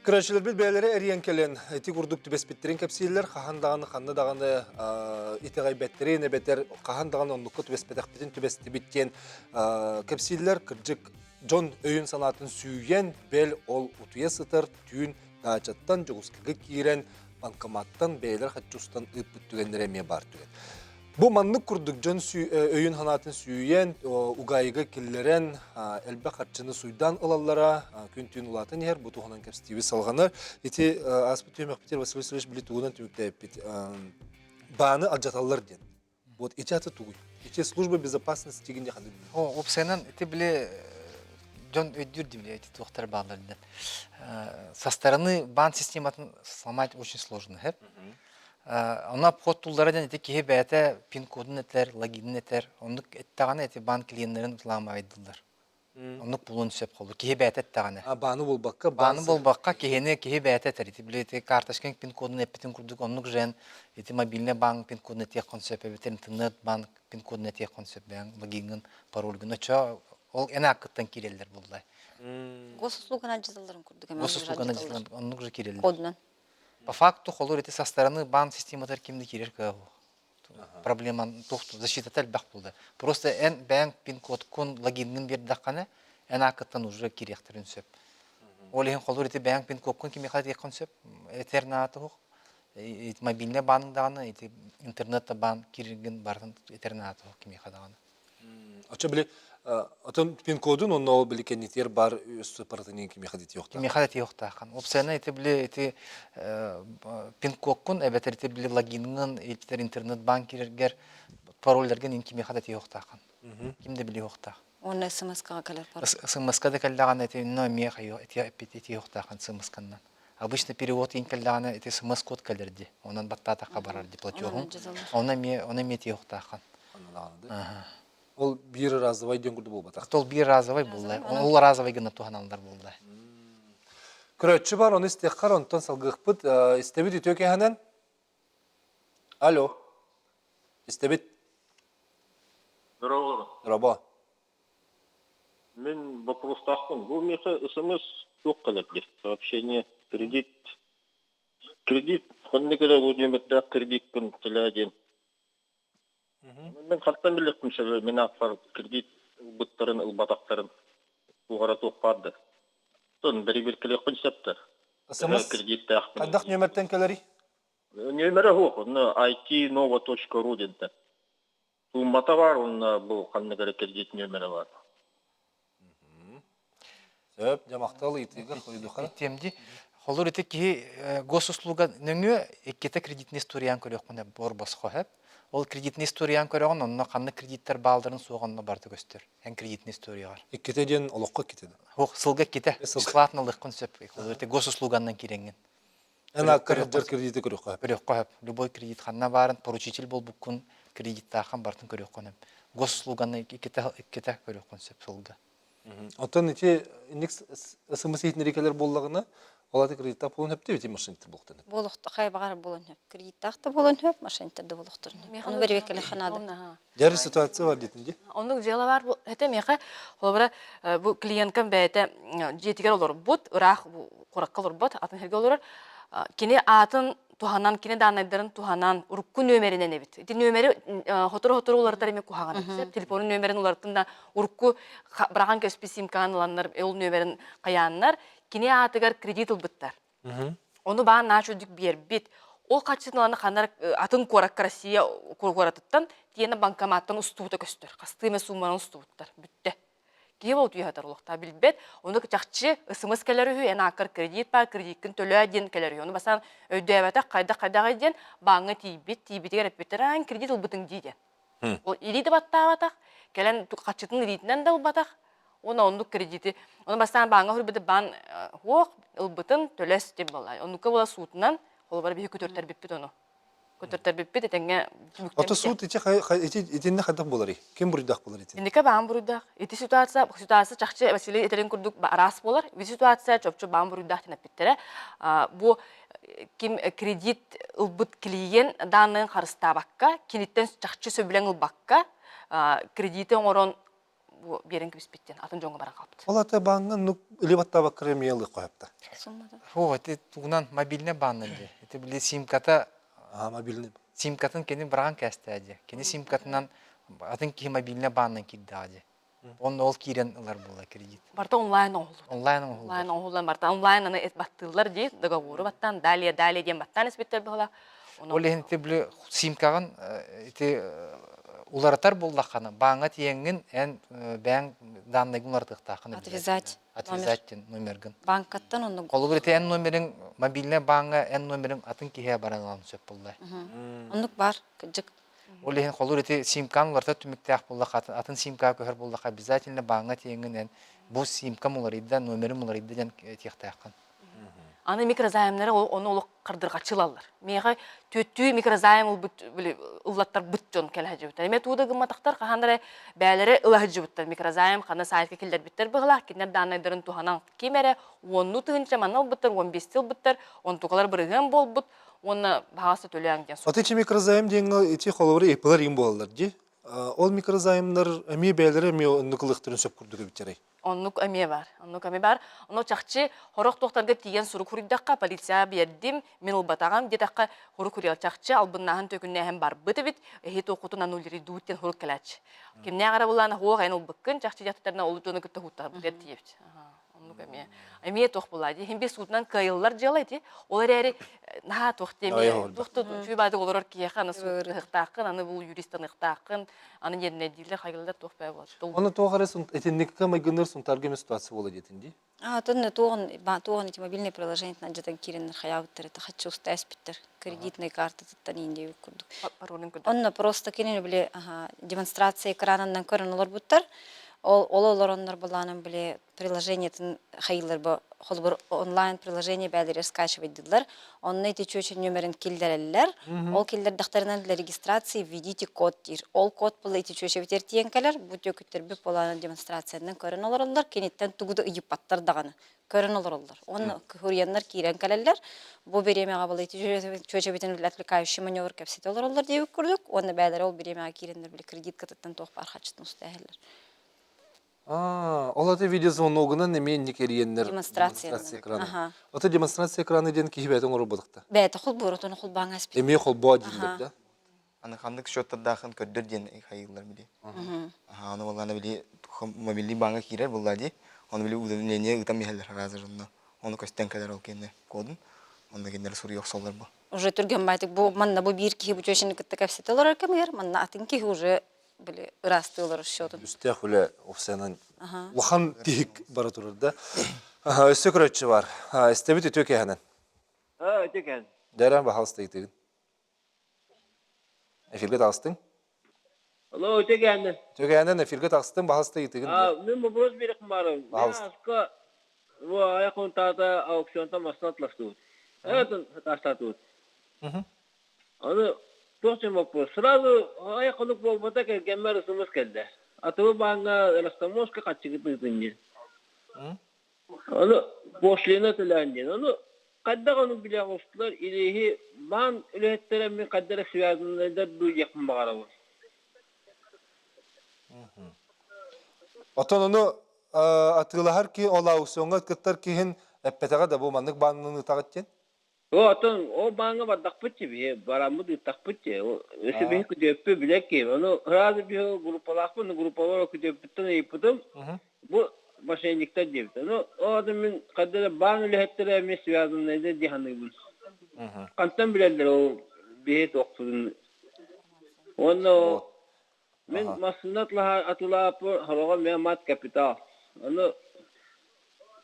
Көрөөччүлэрбит бэйэлэрэ эрийэн кэлэн ити курдук түбэспиттэрин кэпсииллэр, хаһан даҕаны ханна даҕаны итэҕэйбэттэрин эбэтэр хаһан даҕаны оннукка түбэспэтэхпитин түбэстибит диэн кэпсииллэр. Кырдьык, дьон өйүн-санаатын сүүйэн, бэл ол утуйа сытар түүн даачаттан Дьокуускайга киирэн банкоматтан бэйэлэр хаччы устан ыыппыт түгэннэрэ эмиэ баар түгэн. Бу маннык курдук дьон өйүн-санаатын сүүйэн, угаайыга киллэрэн, элбэх харчыны суйдаан ылаллара күн-түүн улаатан иһэр. Бу туһунан кэпсэтиибит салҕанар. Ити ааспыт түһүмэхпитигэр Василий Васильевич били тугунан түмүктээбиппит. Бааны алдьаталлар диэн. Вот ити аты тугуй? Ити служба безопасности дигин ханнык О, опсайынан ити били дьон өйдүүр дии били эти туохтар бааллар диэн. Со стороны баан систематын сломать очень сложно, хэп? Ону обход туллара диэн ити киһи бэйэтэ пин-кодун этэр, логинин этэр. Оннук эттэҕинэ ити баан клиеннэрин взламывайдыллар. Оннук булуон сөп холу. Киһи бэйэтэ эттэҕинэ. А бааны булбакка Бааны булбакка киһини киһи бэйэтэ этэр. Ити били ити карточкаҥ пин-кодун эппитин курдук оннук жен ити мобильный банк пин-кодун этиэххин сөп эбэтэр интернет банк пин-кодун этиэххин сөп бэйэҥ логиҥҥын, парольгун. Оччо ол эн ааккыттан киирэллэр буоллай. Госуслуганы алдьаталларын курдук эмэ Госуслуганы оннук же киирэллэр. Кодунан. По факту холур ити со стороны баан систематыгар ким да киирэр кыаҕа суох. Проблема туох защитата элбэх буолда. Просто эн бэйэҥ пин-кодкун, логиҥҥын биэрдэххинэ, эн ааккыттан уже киириэхтэрин сөп. Ол иһин холур ити бэйэҥ пин-кодкун кимиэхэ этиэххин сөп. Этэр наада суох. Мобильный бааныҥ даҕаны, ити интернет да баан киирэргин барытын этэр наада суох кимиэхэ даҕаны. Оччо били отон пин-кодун онно ол били кэннитигэр бар сыппаратынын кимиэхэ да тиийиэхтээх. Кимиэхэ да тиийиэхтээххин. Опсайынан ити били ити пин-кодкун эбэтэр ити били логиҥҥын эбэтэр интернет-банк киирэргэр парольдаргын ин кимиэхэ да тиийиэхтээххин. Ким да билиэхтээх. Уонна смс-ка кэлэр пароль. СМС-ка да кэллэҕинэ ити инно эмиэ итиэхтээххин смс-каннан. Обычно перевод иин кэллэҕинэ ити смс-код кэлэр дии. Онон баттаатахха барар дии платежуҥ. Оны эмиэ оны эмиэ тиийиэхтээххин. Ол биир разовай диэн курдук буолбатах. Ол биир разовай буолла. Ол разовай гына туһаналлар буолла. Көрөөччү бар, ону истиэххэр, онтон салгыахпыт. Истэбит үтүө кэһэнэн. Алло. Истэбит. Здорово. Здорово. Мин боппуруостаахпын. Бу миэхэ СМС туох кэлэр диир? Сообщение, кредит Кредит ханнык эрэ Владимирдаах кредикпин төлөө диэн. Мин хантан билиэхпин сөбүй мин ааппар кредит ылбыттарын ылбатахтарын туох эрэ туох баар да. Оттон бэрибиэркэлиэхпин сөп да. СМС кредиттээхпин. Хайдах нүөмэртэн кэлэрий? Нүөмэрэ суох, онно itnova.ru диэнтэн. Сууммата баар уонна бу ханнык эрэ кредит нүөмэрэ баар. Сөп, дьэ махтал ыйытыыга хоруйдуха. Итиэмди холур ити киһи госуслуга нөҥүө иккитэ кредитный историян көрүөххүнэ бор босхо сөп. Ол кредитный историян көрөҕүн, онно ханнык кредиттэр баалларын суох онно барыта көстөр. Эн кредитный историяҕар. Иккитэ диэн олоххо иккитэ да? Ох, сылга иккитэ. Бесплатно ылыаххын сөп. Холур ити госуслуганнан киирэҥҥин. Эн ааккар сылдьар кредити көрүөххэ сөп. Көрүөххэ сөп. Любой кредит ханна баарын, поручитель буолбуккун, кредиттааххын барытын көрүөххүн сөп. Госуслуганы иккитэ, иккитэ көрүөххүн сөп сылга. Оттон ити инник СМС иһитиннэрии кэлэр буоллаҕына, ол аты кредиттаах буолуон сөп ити мошенниктар буолуохтарын. Буолуохта хайа баҕар буолуон сөп. Кредиттаах да буолуон сөп, мошенниктар да буолуохтарын сөп. Ону бэрэбиэркэлиэххэ наада. Дьэ ситуация бар диэтин дии. Оннук дьыала бар этэ миэхэ холобура бу клиенткам бэйэтэ дьиэтигэр олорбут, ыраах куоракка олорбот, атын сиргэ олорор. Кини аатын туһанан, кини дааннайдарын туһанан, урукку нүөмэринэн эбит. Ити нүөмэри сотору-сотору уларытар эмиэ куһаҕан эбит. Телефонун нүөмэрин уларыттын да урукку быраҕан көспүт симкаҕын ыланнар, ол нүөмэрин хайааннар, кини аатыгар кредит ылбыттар. Ону баан наача үрдүк биэрбит. Ол харчытын ылан ханар атын куоракка Россия куоратыттан тиэнэ банкоматтан устубута көстөр. Хастыы эмэ сууманан устубуттар. Бүттэ. Киһи ол түһэтэр олохтоох билбэт. Ону чахчы СМС кэлэр үһү, эн ааккар кредит баар, кредиккин төлөө диэн кэлэр үһү. Ону бастаан өйдөөбөтөх, хайдах-хайдаҕый диэн бааҥҥа тиийбит, тиийбитигэр эппиттэр, аан кредит ылбытыҥ дии диэн. Ол илии да баттаабатах, кэлэн харчытын илиитинэн да ылбатах, уонна оннук кредити, ону бастаан бааҥҥа суруйбута баан суох, ылбытын төлөс диэн буолла. Оннукка буола суутунан, холобура биһи көтөртөрбүппүт ону. Көтөртөрбүппүт этэҥҥэ Ото түмүктэммитэ. суут ити ити итиннэ хайдах буоларый? Ким буруйдаах буолар итин? Инники баан буруйдаах. Ити ситуация, ситуация чахчы Василий этэрин курдук араас буолар. Ити ситуация чопчу баан буруйдаах диэн эппиттэрэ. Бу ким кредит ылбыт клиент дааннайын харыстаабакка, киниттэн чахчы сөбүлэҥ ылбакка, кредити оҥорон бу биэрэн кэбиспиттэн атын дьоҥҥо баран хаалбыт. Ол ата бааҥҥа ну или баттаабакка эмиэ ылыахха сөптө. Оо, ити тугунан мобильный бааннан дии. Ити били симката Аа, мобильный. Симкатын кини быраҕан кээстээ дии. Кини симкатынан атын киһи мобильный бааннан киирдэҕэ дии. Онно ол киирэн ылар буолла кредит. Барыта онлайн оҥоһуллар. Онлайн оҥоһуллар. Онлайн оҥоһуллан барыта онлайн аны баттыыллар дии, договору баттаан, далее, далее диэн баттаан испиттэр быһыылаах. Ол иһин ити били симкаҕын ити уларытар буоллаххына, бааҥҥа тиийэҥҥин эн бэйэҥ дааннайгын уларытыахтааххын. Отвязать. Отвязать номергын. Банкаттан оннук. Холобур ити эн номериҥ мобильнай бааҥҥа эн номериҥ атын киһиэхэ баран ылан сөп буолла. Оннук бар, кырдьык. Ол иһин холобур ити симкаҥ уларыта түмүктээх буоллахха, атын симкаҕа көһөр буоллахха, обязательно бааҥҥа тиийэҥҥин эн бу симкам уларыйда, номерим уларыйда диэн этиэхтээххин. Аны микрозаймнары ону олох хардырҕаччы ылаллар. Миэхэ түөттүү микрозайм ылбыт били ыллаттарбыт дьон кэлэ сылдьыбыттар. Эмиэ туу да гымматахтар хаһан эрэ бээлэрэ ыла сылдьыбыттар. Микрозайм ханна сайтка киллэрбиттэр быһыылаах, кинилэр дааннайдарын туһанан ким эрэ уоннуу тыһыынча манна ылбыттар, 15 ылбыттар, онтукалар бырыһыан буолбут уонна баҕаста төлөөн диэн Аты ити микрозайм диэҥҥэ ити холобура ИП-лар иҥ буолаллар дии. Ол микрозаймнар эмиэ бэйэлэрэ эмиэ оннук ылыахтарын сөп курдук эбиттэрэй. Оннук эмиэ баар. Оннук эмиэ баар. Ону чахчы сорох туохтарга тиийэн сурук суруйдахха, полиция биэрдим, мин ылбатаҕым диэтэххэ, сурук суруйар чахчы албыннааһын төкүннээһин барбыт эбит, эһи туоххутун аннулируйдуут диэн сурук кэлээччи. Кимнээх эрэ булаана суох эн ылбыккын, чахчы дьахтарына ол дьону кытта һууттарбытыгар тиийэбит. Оннук эмиэ. Эмиэ туох буолаа дии. Иһин биир суутунан кыайыллар дьыала ити. Ол эрээри наһаа туох диэмиэ, туох да үчүгэй баайдык олорор киһиэхэ аны суутуһуктааххын, аны бу юристаныахтааххын, аны ньиэрнэйдииллэр, хайгыллар туох баа буолар. Оны туох эрэ итинникке майгынныыр Сунтаарга эмэ ситуация буола диэтин дии. А, тонна туоҕун туоҕун ити мобильное приложениетынан дьатан киирэннэр хайаабыттар это хаччы уста эспиттэр кредитной картатыттан иин диэбит курдук. Паролун көрдө. Онно просто кинини били демонстрация экранынан көрөн олорбуттар. Ол ол олороннор былаанын били приложениетын хайыылар бу холобур онлайн приложение бээлэригэр скачивайдыыллар. Онно ити чүөчэ нүөмэрин киллэрэллэр. Ол киллэрдэхтэринэ для регистрации введите код диир. Ол код була ити чүөчэбитигэр тиийэн кэлэр. Бу түөкүттэрбит буолаанын демонстрациянан көрөн олороллор. Киниттэн тугу да ыйыппаттар даҕаны. Көрөн олороллор. Уонна курьернар киирэн кэлэллэр. Бу бириэмэҕэ була ити чүөчэбитин отвлекающий маневр кэпсэтэ олороллор диэбит курдук. Уонна бээлэрэ ол бириэмэҕэ киирэннэр били кредиткатыттан туох баар харчытын уста иһэллэр. Аа, ол аты видеозвоногунан эмиэ инник эрийэннэр Демонстрация. демонстрация экраны. Аха. Ото демонстрация экраны диэн киһи бэйэтин оҥорбутахта. Бэйэтэ холбуурутун холбооҥ аспит. Эмиэ холбоо дииллэр да. Аны ханнык счеттардаахын көрдөр диэн хайыыллар били. Аха, аны буоллаана били мобильный бааҥҥа киирэр буолла дии. Ону били уведомление ыытан биһэллэр разрывно. Ону көстөн кэлэр ол кэннэ кодун. Онно кинилэр суруйа охсоллор бу. Уже түргэн байтык бу манна бу биир киһи бу чүөчэни кытта кэпсэтэ олорор кэмигэр манна атын киһи уже били ыраастыылар счетун. Үстээх үлэ офсенан улахан тиһик бара турар да. Өссө көрөччү бар. Истэбит үтүө киэһэнэн. Үтүө киэһэн. Дэрэн баһалыста ыйтыгын. Эфиргэ таҕыстыҥ? Алло, үтүө киэһэнэн. Үтүө киэһэнэн эфиргэ таҕыстыҥ, баһалыста ыйтыгын. Мин вопрос биэриэхпин баарым. Баһалыста. Аска бу айах унтаата аукционтан массына атластыбыт. Атын таастаатыбыт. Аны туох диэн боппуруос, сразу айах хонук буолбата кэргэммэр СМС кэллэ. Атыбы бааҥҥа растаможка хаччыгыт ыытын диэн. Аны пошлина төлөөн диэн. Ону хайдах ону билэ оҕустулар илииһи баан үлэһиттэрэ мин хайдах эрэ связанныйдар дуу диэхпин баҕарабын. Оттон ону атыылаһар киһи ол аукциоҥҥа кыттар киһин эппэтэҕэ да бу маннык баанынан ыытаҕыт диэн? О, оттон ол бааҥҥа бардахпыт дии биһи, бараммыт ыыттахпыт дии. Өссө биһи күтүөппүт билэр киһи. Ону сразу биһи группалаахпын, группалар күтүөппүттэн ыйыппытым, бу мошенниктар диэбит. Ону ол атын мин хайда эрэ баан үлэһиттэрэ эмиэ связанныйдар дии саныыбын. Хантан билэллэр ол биһи туохпутун. Уонна мин массыына атылааппын хороҕо эмиэ мат капитал. Ону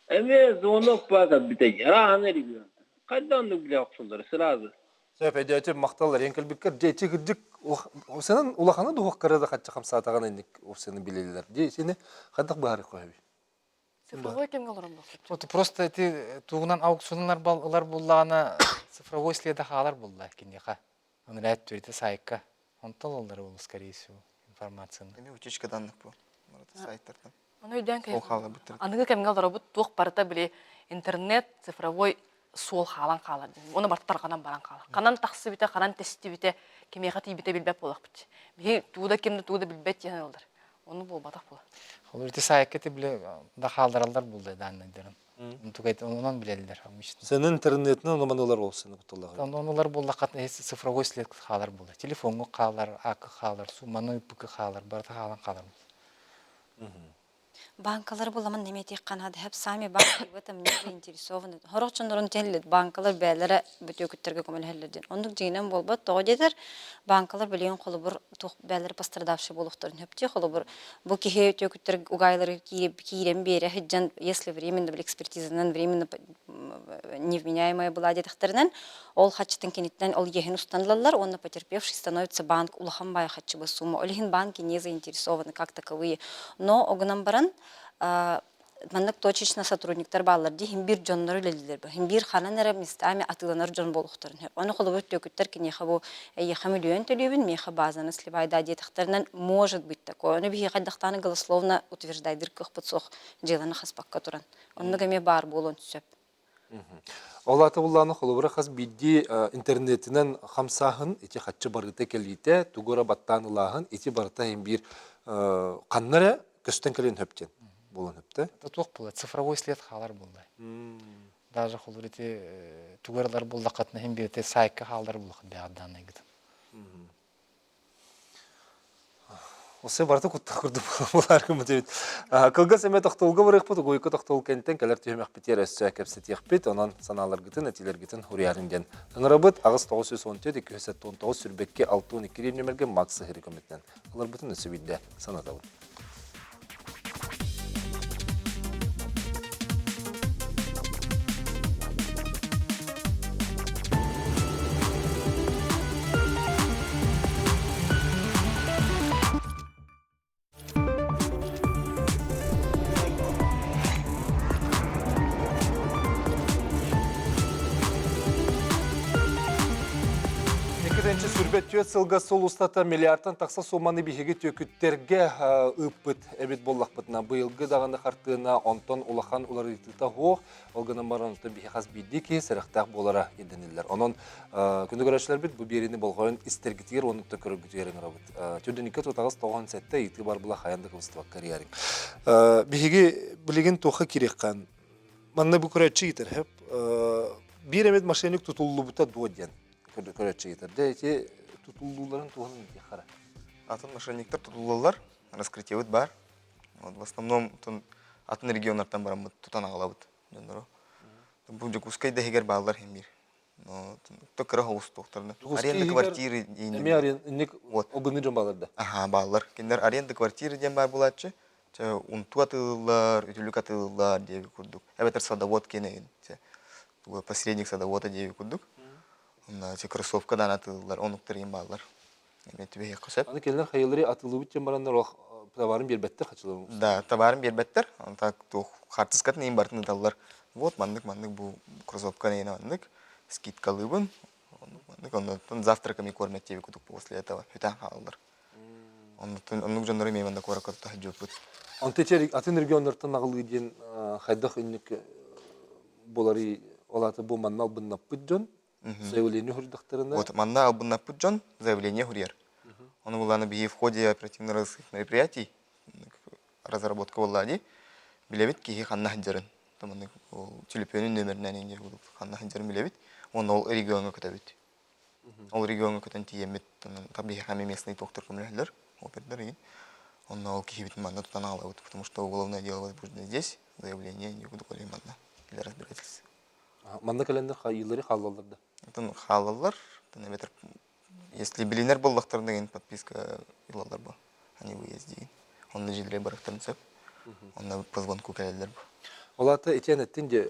Эмиэ звонок баар бүтэй. Арааны эригиэн. Хайда оннук билэ охсуллар сразу. Сөп өйдөөтүм махтал эриэн кэлбиккэр дьэ ити кырдьык сенен улаханы дуһуохкара да хачча хамсаатаҕын инник сені билэллэр. Дьэ сени хайдах быһаарыах көһөбүй? Цифровой кэмҥэ олорон буолсут. Вот просто эти тугунан аукционнар ылар буллаҕына цифровой следа хаалар булла киниэхэ. Оны рәт түрите сайка. Онтон оллар ол скорее всего информацияны. Эми утечка данных бу. Сайттартан. Ону өйдөөн Аныгы кэмҥэ олоробут туох барыта били интернет цифровой суол хаалан хаалар диэн. Оны барыта тарҕанан баран хаалар. Ханан тахсыбыта, ханан тэстибитэ, кимиэхэ тиийбитэ билбэт буолахпыт. Биһи туу да ким да туу да билбэт диэн ылдар. Ону буолбатах була. Холобур ити саайка ити бile да хаалдараллар булда данныйдарын. Онон билэллэр обычно. Сен интернетинен онон ылар ол сені куталлаҕы. Онон ылар буоллаххат цифровой след хаалар була. Телефоҥҥа хаалар, акы хаалар, сумманы ыппыкы хаалар, барыта хаалан хаалар. Банкалар буламан неметих канада хеп сами банки в этом не заинтересованы. Хорох чоннорун тенлит банкалар бээлere бүтүөкүттэргэ көмөлөһөллөр диэн. Оннук дьиҥинэн буолбат тоҕо диэтэр банкалар билигин холобур туох бээлere пострадавший буолуохтарын хөптүү холобур бу киһи түөкүттэр угаайлары киирэн биэрэ сылдьан если временно экспертизанан временно невменяемая была диэтэхтэринэн ол хаччытын киниттэн ол иэһин устан ылаллар уонна потерпевший становится банк улахан баай хаччыбы сумма ол иһин банки не заинтересованы как таковые но огынан баран маннык точечно сотрудниктар бааллар дии иһин биир дьоннор үлэлииллэр бу иһин биир ханан эрэ местами атыыланар дьон буолуохтарын сөп ону холобур түөкүттэр киниэхэ бу эйиэхэ миллион төлүүбүн миэхэ базаны сливайдаа диэтэхтэринэн может быть такое ону биһиэхэ хайдахтааны голословно утверждайдыр кыахпыт суох дьыаланы хаспакка туран оннук эмиэ баар буолуон сөп Ол аата буллааны холобура хас биирдии интернетинэн хамсааһын, ити хаччы барыта кэлиитэ, тугу эрэ баттаан ылааһын, ити барыта иһин биир ханна эрэ көстөн кэлин хөп диэн буолан хөптө. Это туох буолла? Цифровой след хаалар буолла. Даже холобур ити тугу эрэ ылар буоллаххытына иһин биир сайтка хаалар буоллаххыт бэҕэр дааннайгытын. Осе барыта куттал курдук буолар эбит. Кылгас эмэ тохтолго барыахпыт, угуйка тохтол кэнтэн кэлэр түһүмэхпитигэр өссө кэпсэтиэхпит. Онон санааларгытын, этиилэргитин уруйарын диэн ыҥырабыт. 8 914 279 сүрбэкки 62 нөмерге Макс Сыһыры көмөтүнэн ыларбытын өссө биирдэ санатабыт. Екінші сүрбет түөт сылга сыл устата миллиардтан тахса сумманы биһиги түөкүттэргэ ыыппыт эбит буоллахпытына быйылгы даҕаны хартыына онтон улахан уларыйыыта суох Ол гынан баран онтон биһи хас биирдии киһи сэрэхтээх буолара ирдэниллэр. Онон күндү көрөөччүлэрбит бу биэриини болҕойон истэргитигэр уонна көрөргүтүгэр ыҥырабыт. Түрдүнүккэ тутаҕас тоҕон сэттэ ыйытыы бар була хайан да кыбыстыбакка эрийэриҥ. Биһиги билигин туохха кириэххэ манна бу көрөөччү ыйытар хэп биир эмит мошенник тутуллубута дуо диэн көрөөччү ыйытар. Дэ ити тутуллууларын туһунан диэххэ Атын мошенниктар тутуллаллар, раскрытиебыт бар. Вот в основном атын регионнартан бараммыт тутан аҕалабыт дьоннору. Бу Дьокуускай да иһигэр бааллар иһин биир. Но то кыра соҕус туохтарына. Аренда квартиры Эмиэ аренда Вот. огынны дьон бааллар да. Аха бааллар. Кинилэр аренда квартиры диэн баар буолааччы. Чэ унтуу атыылыыллар, үтүлүк атыылыыллар диэби курдук. Эбэтэр садовод киэнэ посредник садовода диэби курдук. Онно кроссовка даан атыылыыллар, онуктар иһин бааллар. Эмиэ түбэһиэххэ сөп. Аны кинилэр хайалары атыылыыбыт диэн бараннар ол товарын биэрбэттэр хачыларын. Да, товарын биэрбэттэр. Так туох хаартыскатын иһин барытын ыталлар. Вот маннык маннык бу кроссовка нэйинэ маннык скидкалыыбын. Маннык оннуттан завтраками кормят диэби кудук после этого бүтэн хаалаллар. Оннуттан оннук дьоннору эмиэ манна куоракка тута сылдьыбыппыт. Онто ити атын регионнартан аҕылыы диэн хайдах инник буоларый ол аата бу манна албыннаппыт дьон Заявление суруйдахтарына Вот манна албыннаппыт дьон заявление суруйар. Ону булааны биһи в ходе оперативно-розыскных мероприятий разработка буолла дии. Билэбит киһи ханна сылдьарын. Маннык ол төлөпүөнүн нөмеринэн инде ханна сылдьарын билэбит. Уонна ол региоҥҥа көтөбүт. Ол региоҥҥа көтөн тиийэммит, биһиэхэ эмиэ местный доктор көмөлөһөллөр, опердар игин. Онно ол киһибитин манна тутан аҕалабыт, потому что уголовное дело возбуждено здесь, заявление никуда манна для разбирательства. Манна кэлэннэр ыйылары хааллаллар да? Оттон хаалаллар, эбэтэр если билинэр буоллахтарына деген подписка ылаллар бу, они выезде. Онно дьиэлэрэ барыахтарын сөп. Онно по звонку кэлэллэр бу. Ол аата итиэн эттин дии,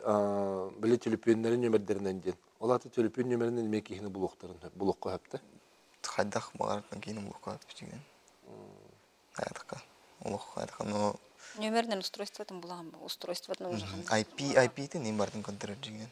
били түлүпүөннэрин нүөмэрдэринэн диэн. Ол аата түлүпүөн нүөмэринэн эмиэ киһини булуохтарын сөп, булуохха сөп да? Хайдах баҕарартан киһини булуохха сөп дьиҥинэн. Хайатахха, олох хайатахха, но Нүөмэринэн устройствотын булаҕын бу, устройствотын уже IP, IP-тин иин бардын көрдөрөр дьиҥинэн.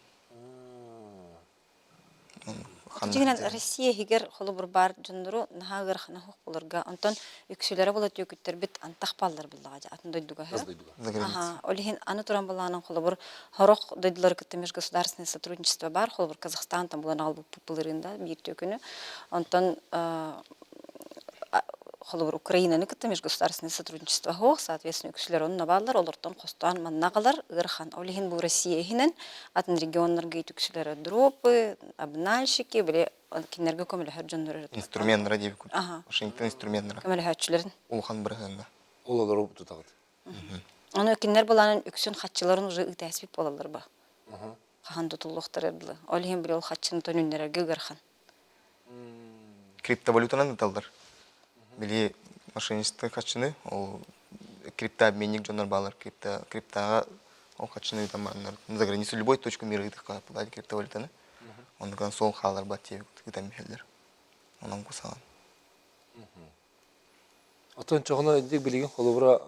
Дьиҥинэн Россия иһигэр холобур баар дьоннору наһаа ыарахана суох буларга. Онтон үксүлэрэ була түөкүттэрбит антах бааллар буллаҕа дьэ атын дойдуга Тас дойдуга. Аха, ол иһин аны туран былаанын холобур сорох дойдулары кытта межгосударственное сотрудничество баар, холобур Казахстантан булан аҕалбыппыт былырыын да биир түөкүнү. Онтон холобур Украинаны кытта межгосударственное сотрудничество суох, соответственно үксүлэр онно бааллар, олортон хостоон манна аҕалар ыарахан. Ол иһин бу Россия иһинэн атын регионнарга үксүлэрэ дропы, обнальщики, били кинилэргэ көмөлөһөр дьоннор Инструменнара диэбит Вашингтон инструменнара. Көмөлөһөөччүлэрин. Улахан бырыһыаҥҥа. Ол олору тутаҕыт. Ону кинилэр былаанын үксүн хаччыларын уже ыытээспит буолаллар ба. Хаһан тутуллуохтара дылы. Ол иһин били ол хаччыны төнүннэрэргэ ыарахан. Криптовалютанан ыталлар. Били мошенничество хаччыны, ол криптообменник дьоннор баалар. Крипто, криптаҕа ол хаччыны ыытан бараннар за границу любой точку мира ыытыахха платить криптовалютаны. Оннуган суол хаалар бат диэбит ыытан биһэллэр. Онон кусаҕан. Оттон чоҕуна инник билигин холобура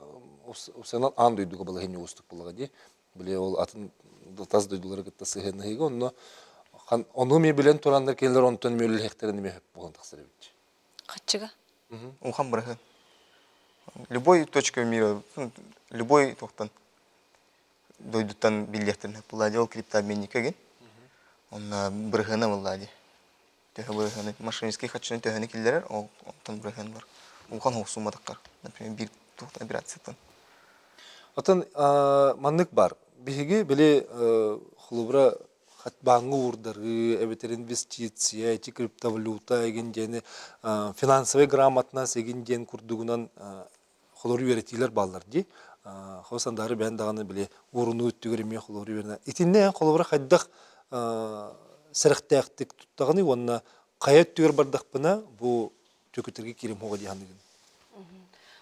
упсанан аан дойдуга балаһыанньа уустук буоллаҕа дии. Били ол атын тас дойдулары кытта сыһыаннаһыыга онно ону эмиэ билэн тураннар кинилэр онтон эмиэ үлэлэһиэхтэрин эмиэ сөп буолан тахсар эбит. Хаччыга? Улахан быраһыан. Любой точка мира, любой туохтан дойдуттан биллиэхтэрин сөп буолла дии ол криптообменникка гин. Онно бырыһыана буолла дии. Төһө бырыһыаны мошеннический хаччыны төһөнү киллэрэр, ол онтон бырыһыан бар. Улахан хоһусумматаххар, например, биир туохтан операцияттан. Отон маннык бар. Биһиги били холобура бааҥҥа уурдарыы, эбэтэр инвестиция, эти криптовалюта эгин диэни финансовый грамотность эгин диэн курдугунан холору үөрэтиилэр бааллар дии. Хос андаары бэйэн даҕаны били уурунуу өттүгэр эмиэ холору үөрэнэ. Итиннэ холобура хайдах сэрэхтээхтик туттаҕыный уонна хайа өттүгэр бардахпына бу түөкүттэргэ киирим хуоҕа дии саныыгын?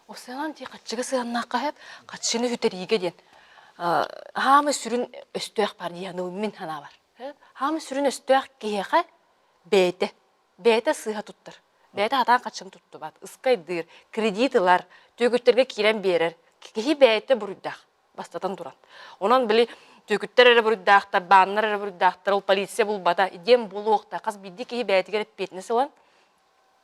Осыанан дии хаччыга сыһыаннаахха сөп, хаччыны сүтэриигэ диэн. Хаамай сүрүн өстөөх бар дии саныыбын мин санаабар. Хаамай сүрүн өстөөх киһиэхэ бэйэтэ. Бэйэтэ сыыһа туттар. Бэйэтэ хатаан хаччын туттубат, ыскайдыыр, кредит ылар, түөкүттэргэ киирэн биэрэр. Киһи бэйэтэ буруйдаах, бастатан туран. Онон били түөкүттэр эрэ буруйдаахтар, бааннар эрэ буруйдаахтар, ол полиция булбата диэн буолуохтаах. Хас биирдии киһи бэйэтигэр эппиэтинэс ылан,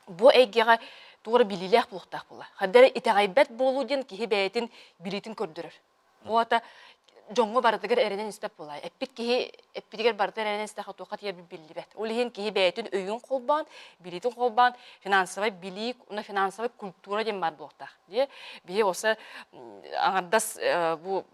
бу эйгэҕэ туора билиилээх буолуохтаах буолла. Ханна эрэ итэҕэйбэт буолуу диэн киһи бэйэтин билиитин көрдөрөр. Ол аата дьоҥҥо барытыгар эрэнэн испэт буолаа. Эппит киһи эппитигэр барыта эрэнэн истэххэ туохха тиийэрбит биллибэт. Ол иһин киһи бэйэтин өйүн холбоон, билиитин холбоон, финансовай билии уонна финансовай культура диэн баар буолуохтаах. Дии биһи осы аҥардас бу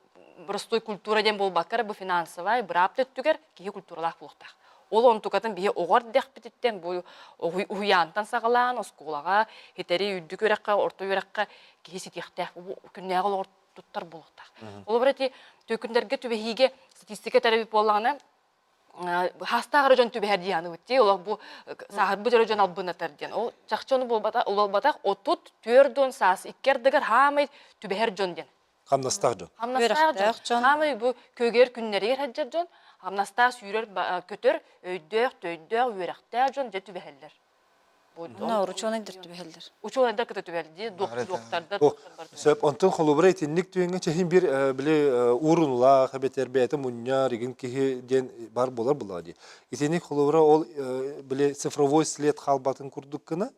простой культура диэн буолбакка эрэ бу финансовай быраап өттүгэр киһи культуралаах буолуохтаах. Ол онтукатын биһи оҕо эрдэхпититтэн бу уһуйаантан саҕалаан оскуолаҕа, хитэри үрдүк үөрэххэ, орто үөрэххэ киһи ситиэхтээх. Бу күннээҕи олоҕор туттар буолуохтаах. Холобура ити түөкүннэргэ түбэһиигэ статистика этэр эбит буоллаҕына, хаастаах эрэ дьон түбэһэр дии саныыбыт дии. Олох бу сааһырбыт эрэ дьон албыннатар диэн. Ол чахчы ону буолбатах, буолбатах 34 саас икки ардыгар хаамай түбэһэр дьон диэн. Хамнастаах дьон. Хамнастаах дьон. Хаамай бу көгөр күннэригэр сылдьар дьон, хамнастаах сүүрэр көтөр, өйдөөх, төйдөөх, үөрэхтээх дьон дьэ түбэһэллэр. Ну, учуонайдар түбэһэллэр. Учуонайдар кытта түбэлдии, доктордар Сөп, онтон холобура итинник түгэҥҥэ чэһин бир били уурунулаах эбэтэр бэйэтэ мунньар игин киһи диэн бар буолар буоллаҕа дии. Итинник холобура ол били цифровой след хаалбатын курдук гына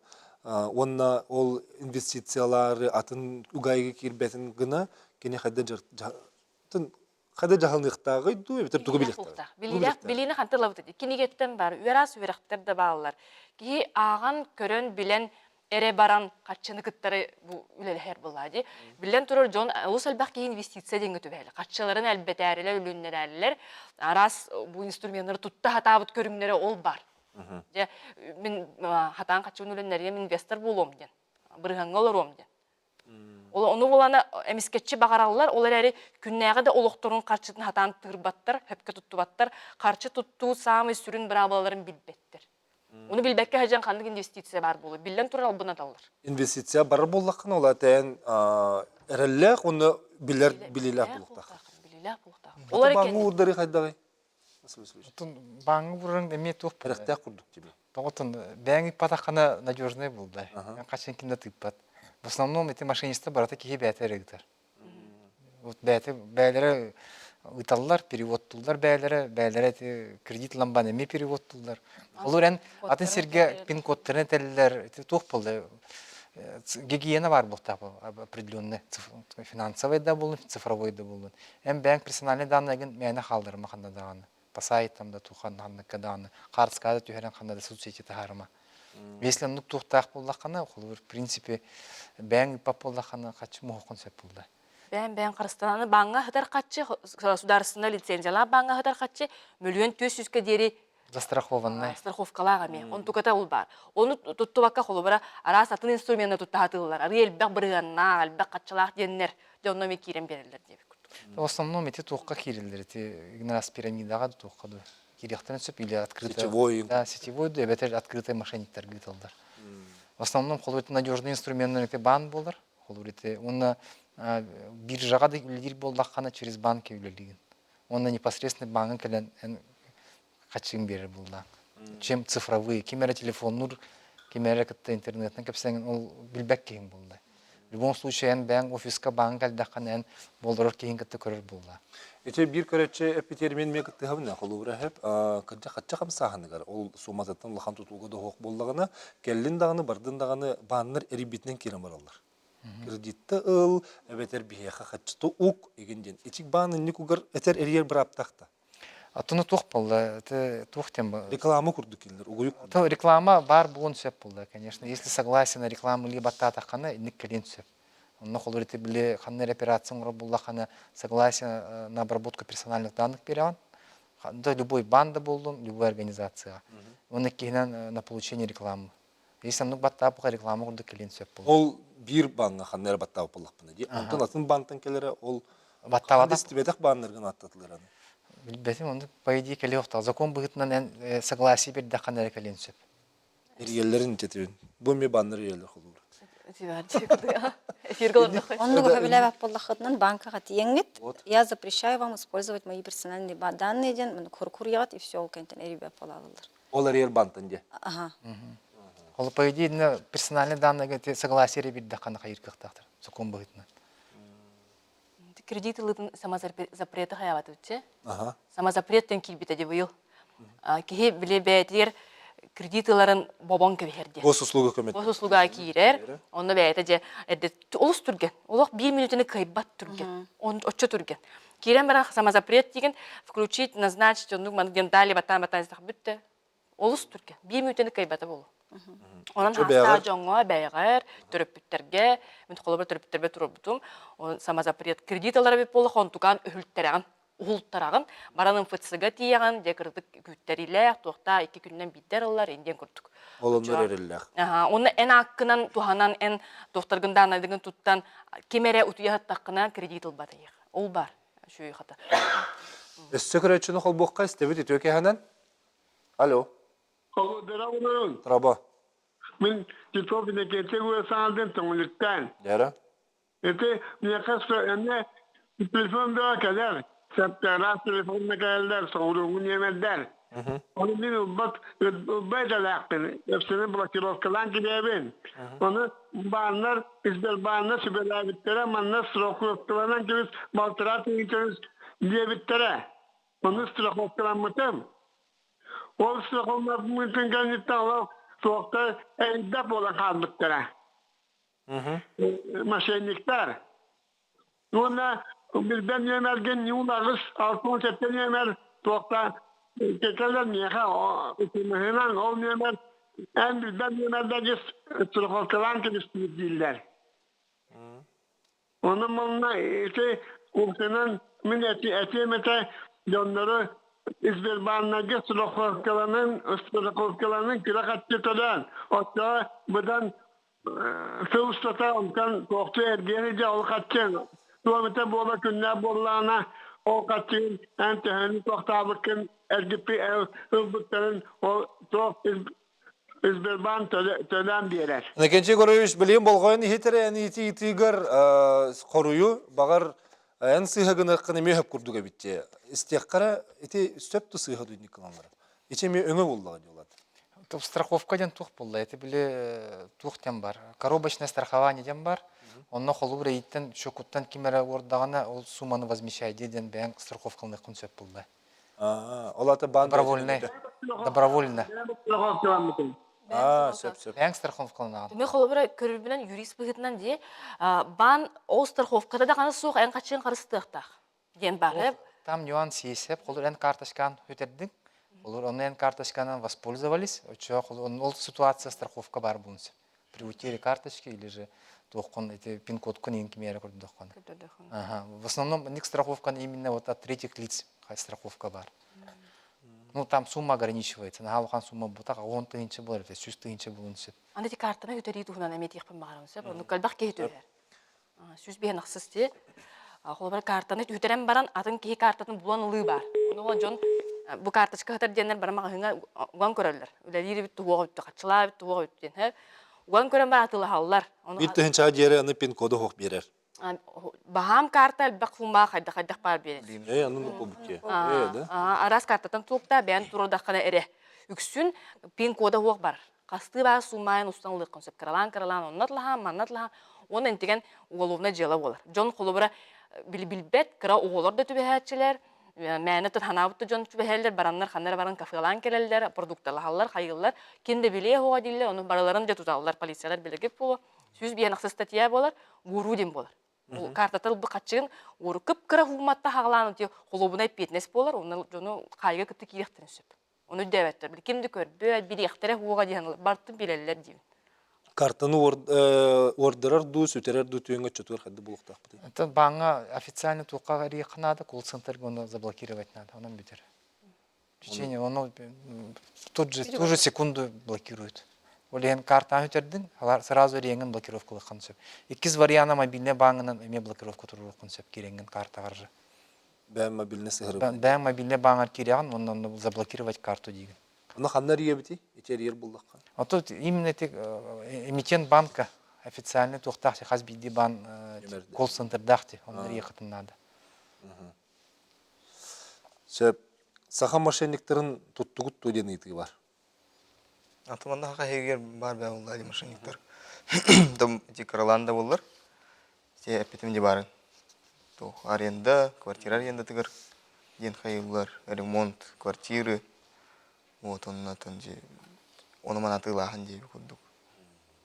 уонна ол инвестициялары атын угаайыга киирбэтин гына кини хайда Хада дьаһалныахтааҕый дуу эбэтэр тугу билиэхтээҕий? Билиилээх билиини хантан ылабыт дии. Кинигэттэн бар, үөраас үөрэхтэр да бааллар. Киһи ааҕан, көрөн, билэн. эрэ баран харчыны кыттары бу үлэлэһэр буоллаа дии. Биллэн турар, дьон олус элбэх киһи инвестиция диэҥҥэ түбэһэллэр. Харчыларын элбэтээрилэр, үлүннэрээллэр. Араас бу инструменнары тутта сатаабыт көрүҥнэрэ ол бар. Дьэ, мин хатаан харчыбын үлүннэриэм, инвестор буолуом диэн. Бырыһыаҥҥа олоруом диэн. Ол ону булана эмискэччи баҕараллар, ол эрээри күннээҕи да олохторун харчытын хатаан тыырбаттар, сөпкө туттубаттар, харчы туттуу саамай сүрүн быраабылаларын билбэттэр. Ону билбэккэ сылдьан ханнык инвестиция баар буолуо? Биллэн турар албынаталлар. Инвестиция барар буоллаххына, ол аата эрэллээх уонна билэр билиилээх буолуохтаах. Билиилээх буолуохтаах. Ол бааҥҥа уурдары хайдаҕый? Отун бааҥҥа уурарыҥ эмиэ туох Эрэхтээх курдук дии. Тоҕотун бээҥ ыппатаххына надежный буолда. Хачын ким да тыыппат. В основном эти машинисты барыта киһи бэйэтэ эрэ ыытар. Вот бэйэтэ бэйэлэрэ ыыталлар, переводтууллар бэйэлэрэ, бэйэлэрэ эти кредит ламбан эмиэ переводтууллар. Олор эн атын сиргэ пин-кодтарын этэллэр, ити туох буолла? Гигиена баар буолтаах определенный финансовый да буоллун, цифровой да буоллун. Эн бэйэҥ персональный данныйгын мээнэ хаалларыма ханна даҕаны. По сайтам да тухан ханныкка даҕаны хаартыскаҕа да түһэрэн ханна да соцсети таһаарыма. Если оннук туохтаах буоллаххына, холобур, в принципе, бэйэҥ ыыппат буоллаххына, хаччы муһуоххун сөп буолла. Бэйэм-бэйэм харыстананы бааҥҥа сытар хаччы, государственнай лицензиялаах бааҥҥа сытар хаччы мөлүйүөн түөрт сүүскэ диэри Застрахованный. Страховкалаах эмиэ. Онтуката ол баар. Ону туттубакка холобура араас атын инструменны тутта сатыыллар. Арыы элбэх бырыһыаннаах, элбэх хаччылаах диэннэр дьэ онно эмиэ киирэн биэрэллэр диэбит курдук. В основном ити туохха киирэллэр ити Игнас пирамидаҕа да туохха да киириэхтэрин сөп или открытая Сетевой. Да, сетевой да эбэтэр открытый мошенниктарга ыыталлар. В основном холобур надежный инструменнар ити баан буолар. Холобур ити уонна биржаҕа да үлэлиир буоллаххына через банки үлэлиигин. Уонна непосредственно бааҥҥа кэлэн эн хаччыгын биэрэр буоллаҕыҥ. Чем цифровые, ким эрэ телефоннуур, ким эрэ кытта интернетинэн кэпсэҥин ол билбэт киһиҥ буолла. В любом случае эн бэйэҥ офиска бааҥҥа кэлдэххинэ эн болдорор киһиҥ кытта көрөр буолла. Ити биир көрөччү эппитиэр мин эмиэ кыттыһабын холобура эһэп кырдьа хачча хамсааһыныгар ол сууматыттан улахан тутууга доһуох буоллаҕына кэллин даҕаны бардын даҕаны бааннар эрийбитинэн киирэн бараллар. Кредитте ыл, эбэтэр биһиэхэ хаччыта ук игин диэн. Ичик баан инник угар этэр эрийэр бырааптаах да. Оттон туох буолла? Это туох тем Реклама курдук кинилэр угуйук То реклама баар буолуон сөп буолла, конечно. Если согласие на рекламу либо баттаатаххына, инник кэлиэн сөп. Онно холобур ити били ханна эрэ операция оҥорор буоллаххына, согласие на обработку персональных данных береҕин. Да любой банда буоллун, любой организация. Онно иккиһинэн на получение рекламы. Если оннук баттаап реклама курдук кэлиэн сөп буолла. Ол биир бааҥҥа ханна эрэ баттаабыт буоллахпына дии. Онтон атын баантан кэлэрэ ол Баттаабатах. истибэтэх бааннаргын ааттатылар аны. Билбэтим, оннук по идее кэлиэ охтоох. Закон быһыытынан эн согласие биэрдэххинэ эрэ кэлиэн сөп. Эрийэллэрин тетибин. Бу эмиэ бааннар эрийэллэр холуур. Эфирге олордоххой. Оннук сөбүлээбэт буоллаххытынан банкаҕа тиийэҥҥит я запрещаю вам использовать мои персональные данные диэн курьеҕыт и все ол кэнтэн эрийбэт буолаллар. Ол эрийэр бантан диэ. Аха. Ол по идее персональные данные согласие эрэ биэрдэххинэ хайыыр кыахтаахтар сокуон быһыытынан. Кредит ылыытын самозапреты хайаабатыбытчы. Самозапрет диэн киирбитэ дии быйыл. Киһи били бэйэтигэр кредит ыларын бобон кэбиһэр диэн. Госуслуга көмөтө. Госуслуга киирэр. Онно бэйэтэ дьэ эрдэ олус түргэн. Олох биир мүнүүтэни кыайбат түргэн. Оччо түргэн. Киирэн баран самозапрет диген включить, назначить, оннук маннык диэн далее батаан батаан истэх бүттэ. Олус түргэн. Биир мүнүүтэни кыайбата буолуо. Онон хаастаах дьоҥҥо, бэйэҕэр, төрөппүттэргэ, мин холобур төрөппүттэрбэр туруорбутум, самозапрет кредит ылар эбит буоллах, онтукаан үһүлтэрэҕин, уһултараҕын, баран МФЦ-га тиийэҕин, дьэ кырдык күүттэриилээх, туохтаа икки күнүнэн биирдэр ыллар, индиэн курдук. Ол оннор эрэллээх. Онно эн ааккынан туһанан, эн туохтаргын даанайдыгын туттан, ким эрэ утуйа сыттаххына кредит ылбат эйиэхэ. Ол бар. Үчүгэй хата. Өссө көрөөччүнү холбуохха истэбит үтүө кэһэнэн. Алло. Дорооболорун. Дорообо. Мин Титов Иннокентий саҥардын төҥүлүттэн. Дьара. Ити миэхэ эмиэ телефон бөҕө кэлэр. Септараас телефонна кэлэллэр, соҕурууҥҥу ньиэмэрдэр. Ону мин ылбат ылбат идэлээхпин. Өпсөнү блокировкалаан килиэбин. Ону бааннар, Сбербааннар сүбэлээбиттэрэ, манна страховкаланан кэбис балтараа тыһыынчаны диэбиттэрэ. Ону страховкаламмытым. Ол страховкаламмытын кэнниттэн олох суохта элбэх буолан хаалбыттара. Мошенниктар. Уонна билбэт нүөмэргин ньуун аҕыс 67 нүөмэр туохта кэлэр миэхэ ытымыһынан ол нүөмэр. Эн билбэт нүөмэрдэргэ страховкалаан кэбиспит дииллэр. Ону манна ити кухнянан мин этиэм этэ дьоннору Сбербааннарга страховкаланан страховкаланан кыра харчы төлөөн оччоҕо быдан сыл устата онтон туохтуу эргийэн илдьэ ол харчы туох эмитэ буола күннээх буоллаҕына ол харчыгын эн төһөнү туохтаабыккын эргиппи ылбыттарын ол туох Сбербанк төлөөн биэрэр. Иннокентий Егорович, билигин болҕойон иһит эрэ эн иитиитигэр хоруйу баҕар эн сыыһа гыныаххын эмиэ хөп курдук эбит дии. Истиэххэ ити сөп да сыыһа дуйник гыналлара. Ити эмиэ өҥө буоллаҕа дии улаат. Страховка диэн туох буолла? Это били туох диэн бар? Коробочное страхование диэн бар. Онно холобур эйиттэн счекуттан ким эрэ уордаҕына ол сумманы возмещай диэн бэйэҥ страховкаланыаххын сөп буолла. Ол аты баан Добровольно. Добровольно. Аа, сөп, сөп. Бэйэҥ страховкаланаҕын. Мен холобура көрөрбүнэн юрист быһыытынан дии баан ол страховката даҕаны суох эн хаччыын харыстыахтаах диэн баар. Там нюанс есть. Холур эн карточкан хүтердиҥ. Холур ону эн карточканан воспользовались. Оччо ол ситуация страховка бар буолун сөп. При утере карточки или же туоххун эти пин-кодкун иин кимиэрэ көрдөххүн. Ага. В основном ник страховканы именно вот от третьих лиц страховка бар. Ну там сумма ограничивается. Наһаа улахан сумма бутах 10 тыһыынча буолар эбит, 100 тыһыынча буолуон сөп. Аны ити картаны үтэрии туһунан эмиэ этиэхпин баҕарабын сөп. Оннук элбэх киһи түһэр. 105 ахсыс дии. Холобура картаны үтэрэн баран атын киһи картатын булан ылыы баар. Ону дьон бу карточка сытар диэннэр бары маҕаһыыҥа уган көрөллөр. Үлэлиир эбит туһуох үттэ, хаччылаа эбит туһуох үттэ диэн. Уган көрөн баран атыылаһаллар. Биир тыһыынчаҕа диэри аны пин-коду суох биэрэр. Баһаам карта элбэх суммаҕа хайдах-хайдах баар биэрэр. Ээ, аны бу Ээ, да? Араас картаттан туохта бэйэн турардаххына эрэ. Үксүн пин-кода суох бар. Хастыы баар суумаайын устан ылыаххын сөп. Кыралаан-кыралаан онно атлаһаан, манна атлаһаан. Уонна интигэн уголовнай дьыала буолар. Дьон холобура билбэт кыра оҕолор да түбэһээччилэр, мээнэ ханаабыт да дьон түбэһэллэр, бараннар ханна эрэ баран кафелаан кэлэллэр, продукталаһаллар, хайыыллар. Ким да билиэ суоҕа дииллэр, ону барыларын дьэ туталлар. Полициялар билигит буолуо. 105 ахсыс статья буолар, уоруу диэн буолар. Бу картата ылбыт хаччыгын уору кып-кыра хууматта хаҕалаан ити холуобунай эппиэтинэс буолар, онно дьону хаайыга кытта киириэхтэрин сөп. Ону өйдөөбөттөр. Били ким да көрбөт, билиэхтэрэ уоҕа диэн бартын билэллэр диибин. Картаны уордарар дуу, сүтэрэр дуу түөҥҥэ оччотугар хадды булуохтаахпытый? Это бааҥҥа официально туохха эрийиэххэ наада, колл-центрга ону заблокировать надо, онон бүтэр. В течение, ону тут же, ту же секунду блокируют. Ол иһин картаны үтэрдиҥ, сразу эрийэҥҥин блокировкалыаххын сөп. Иккис вариана мобильнай бааҥҥынан эмиэ блокировка туруоруоххун сөп киирэҥҥин картаҕар же. Бэйэм мобильнай сыһырыбын. Бэйэм мобильнай бааҥҥар киирэҕин уонна онно заблокировать карту диигин. Ону ханна эрийэбитий? Ити эрийэр буллахха. А тут именно эти эмитент банка официальный туохтаах хас биирдии баан колл-центрдаах онно эрийэххитин наада. Сөп. Саха мошенниктарын туттугут дуо диэн ыйытыы бар. Аты манна хаһыгар бар бää буолла мошенниктар. Там эти кыралаан да буоллар. Те эппитим ди барын. Туох аренда, квартира арендатыгар диэн хайыллар, ремонт квартиры. Вот оннотон же ону маны атыылааһын диэби курдук.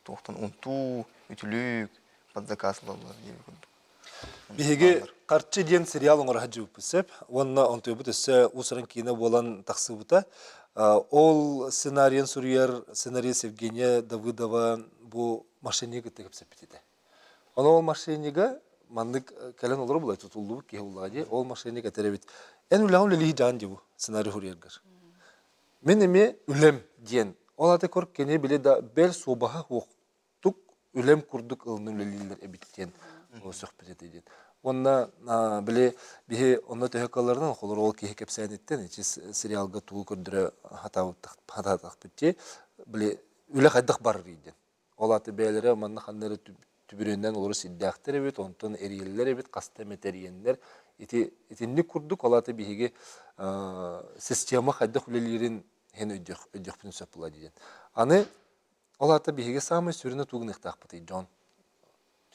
Туохтан унтуу, үтүлүк, под заказ ылаллар диэби курдук. Биһиги «Харчы» диэн сериал оҥоро сылдьыбыппыт сөп. Уонна онтуйбут өссө уус-уран киинэ буолан тахсыбыта. Ол сценарийын суруйар сценарист Евгения Давыдова бу мошенник кытта кэпсэппит этэ. Ону ол мошеннига маннык кэлэн олоро буолай тутуллубут киһи буллаҕа дии. Ол мошенник этэр эбит. Эн үлэҕин үлэлии дьаан дии бу сценарий суруйаргар. Мин эмиэ үлэм диэн. Ол аты көр кини били да бэл суобаһа тук үлэм курдук ылынан үлэлииллэр эбит диэн сөхпүт этэ диэн. Уонна били биһи онно төһө кыалларынан холор ол киһи кэпсээниттэн ичи сериалга тугу көрдөрө хатаатахпыт дии били үлэ хайдах барарый диэн. Ол аата бэйэлэрэ манна ханна эрэ түбүрүөннэн олору сирдээхтэр эбит, онтон эрийэллэр эбит, хаста эмэ тэрийэннэр. Ити итинник курдук ол аата биһиги система хайдах үлэлиирин иһин өйдүөхпүтүн сөп була диэн. Аны Ол аата биһиги саамай сүрүнэ тугу гыныахтаахпытый, дьон?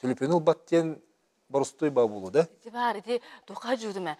Төлөпүөнү ылбат диэн боростуой баа буолуо да? Ити баар, ити туохха дьуудум ээ.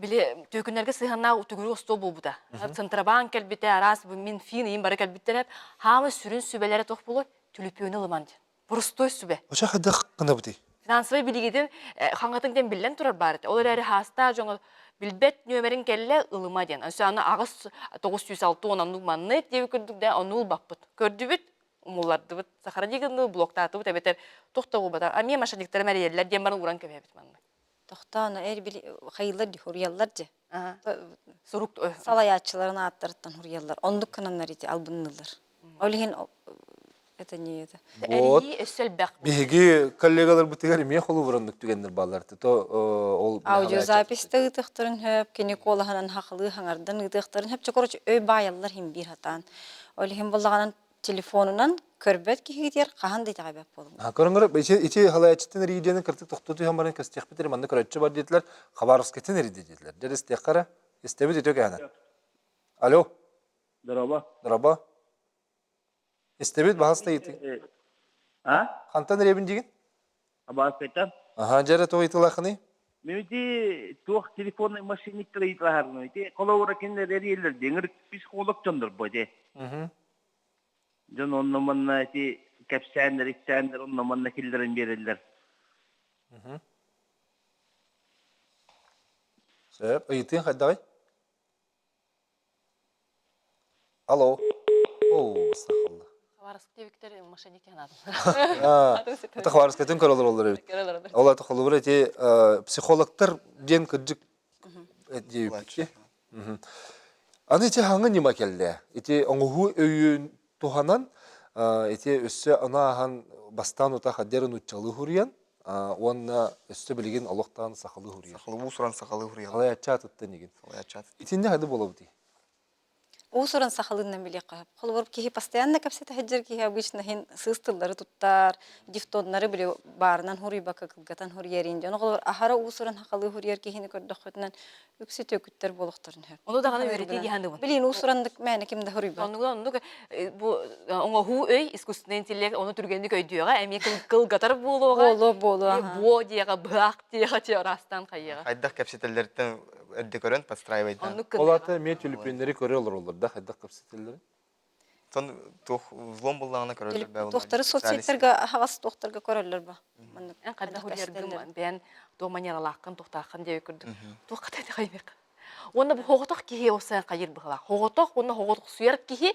Били түөкүннэргэ сыһыаннаах төгүрүк остуол буолбута. Центробанк кэлбитэ, араас Минфин иин бары кэлбиттэрэ. Хаамай сүрүн сүбэлэрэ туох буолуой? Төлөпүөнү ылыман диэн. Боростуой сүбэ. Оча хайдах гынабытый? Финансовай билигитин хаҥатын диэн биллэн турар баар этэ. Ол эрээри хаастаах дьоҥо Билбэт нүөмэрин кэллэ ылыма диэн. Өссө аны аҕыс 960 оннук маннык диэби курдук да ону ылбаппыт. Көрдүбүт, умуллардыбыт. Сахара гынныы блоктаатыбыт эбэтэр туох да буолбатах. Эмиэ мошенниктары мэрийэллэр диэн баран ууран кэбиһэбит маннык. Тохтоон эр били хайыылар дии хуруйаллар дьэ. Сурук Салайааччыларын ааттарыттан хуруйаллар. Оннук гынаннар ити албынныыллар. Ол иһин это не это. Вот. Эрийии өссө элбэх. Биһиги коллегаларбытыгар эмиэ холобураннык түгэннэр бааллар. То ол Аудиозапись да ыытыахтарын хөп, кини куолаһынан хахылыы хаҥардан ыытыахтарын хөп. Короче, өй баайаллар иһин биир хатаан. Ол иһин буллаҕынан телефонунан көрбөт киһигитигэр хаһан да итэҕэйбэт буолуҥ. Көрөҥөр ити ити халаяччытын эрийдиэнин кыртык тохтуу түһэн баран көстүөхпүт эрэ манна көрөччү бар диэтилэр, Хабаровскайтан эрийдэ диэтилэр. Дьэ истиэххэ эрэ. Истэбит үтүө кэһэнэ. Алло. Здорово. Здорово. Истэбит баһаста ити. А? Хантан эребин дигин? Абааскайтан. Аха, дьэ эрэ туох ыйытылаахыный? Мин туох телефонный мошенниктар ыйытылаһарыный ити холобура кинилэр эрийэллэр диэҥир психолог дьоннор бу ити. Дьон онно манна ити кэпсээннэр ипсээннэр онно манна киллэрэн биэрэллэр. Сөп, ыйытыың хайдаҕый? Алло. Оо, сахалла. Хабаровск диэбиктэр мошенник диэн Это Хабаровскайтан көрө олороллор эбит. Ол аты холобура ити психологтар диэн кырдьык диэбиппит. Аны ити хаҥы ньыма кэллэ. Ити оҥоһуу өйүн туһанан ити өссө аны ааһан бастаан утах аддер нууччалыы хуруйан уонна өссө билигин олохтоон сахалыы хуруйан. Сахалыы уусуран сахалыы хуруйан. Салайааччы атыттан игин. Салайааччы Итиннэ хады болобут Уус-уран сахалыыннан билиэххэ сөп. Холобур, киһи постоянно кэпсэтэ сылдьар киһи обычно иһин сыыс тыллары туттар, дифтоннары били баарынан хуруйбакка кылгатан хуруйарин дьон. Холобур, аһара уус-уран сахалыы хуруйар киһини көрдөххүтүнэн үксэ түөкүттэр буолуохтарын сөп. Ону даҕаны үөрэтии диһаныбын. Билин уус-ураннык мээнэ ким да хуруйбат. Оннук оннук бу оҥоһуу өй искусственный интеллект ону түргэнник өйдүөҕэ, эмиэ кылгатар буолуоҕа. Буолуо, буолуо. Буо диэҕэ, быһаах диэҕэ, чи араастаан хайыаҕа. Хайдах кэпсэтэллэриттэн эрдэ көрөн подстраивайдаан. Оннук Ол аата эмиэ түлүпүөннэри көрө олороллор да хайдах кэпсэтэллэрин? Тон туох взлом буллаҕына көрөллөр бээ Туохтары соцсеттерге аһаҕас туохтарга көрөллөр ба? Маннык Эн хайдах уйаргын бэйэн туох манералааххын туохтааххын диэби көрдүк. Туох хата хаймык. Уонна бу хоҕотох киһи осен хайыр быһылаах. Хоҕотох уонна хоҕотохсуйар киһи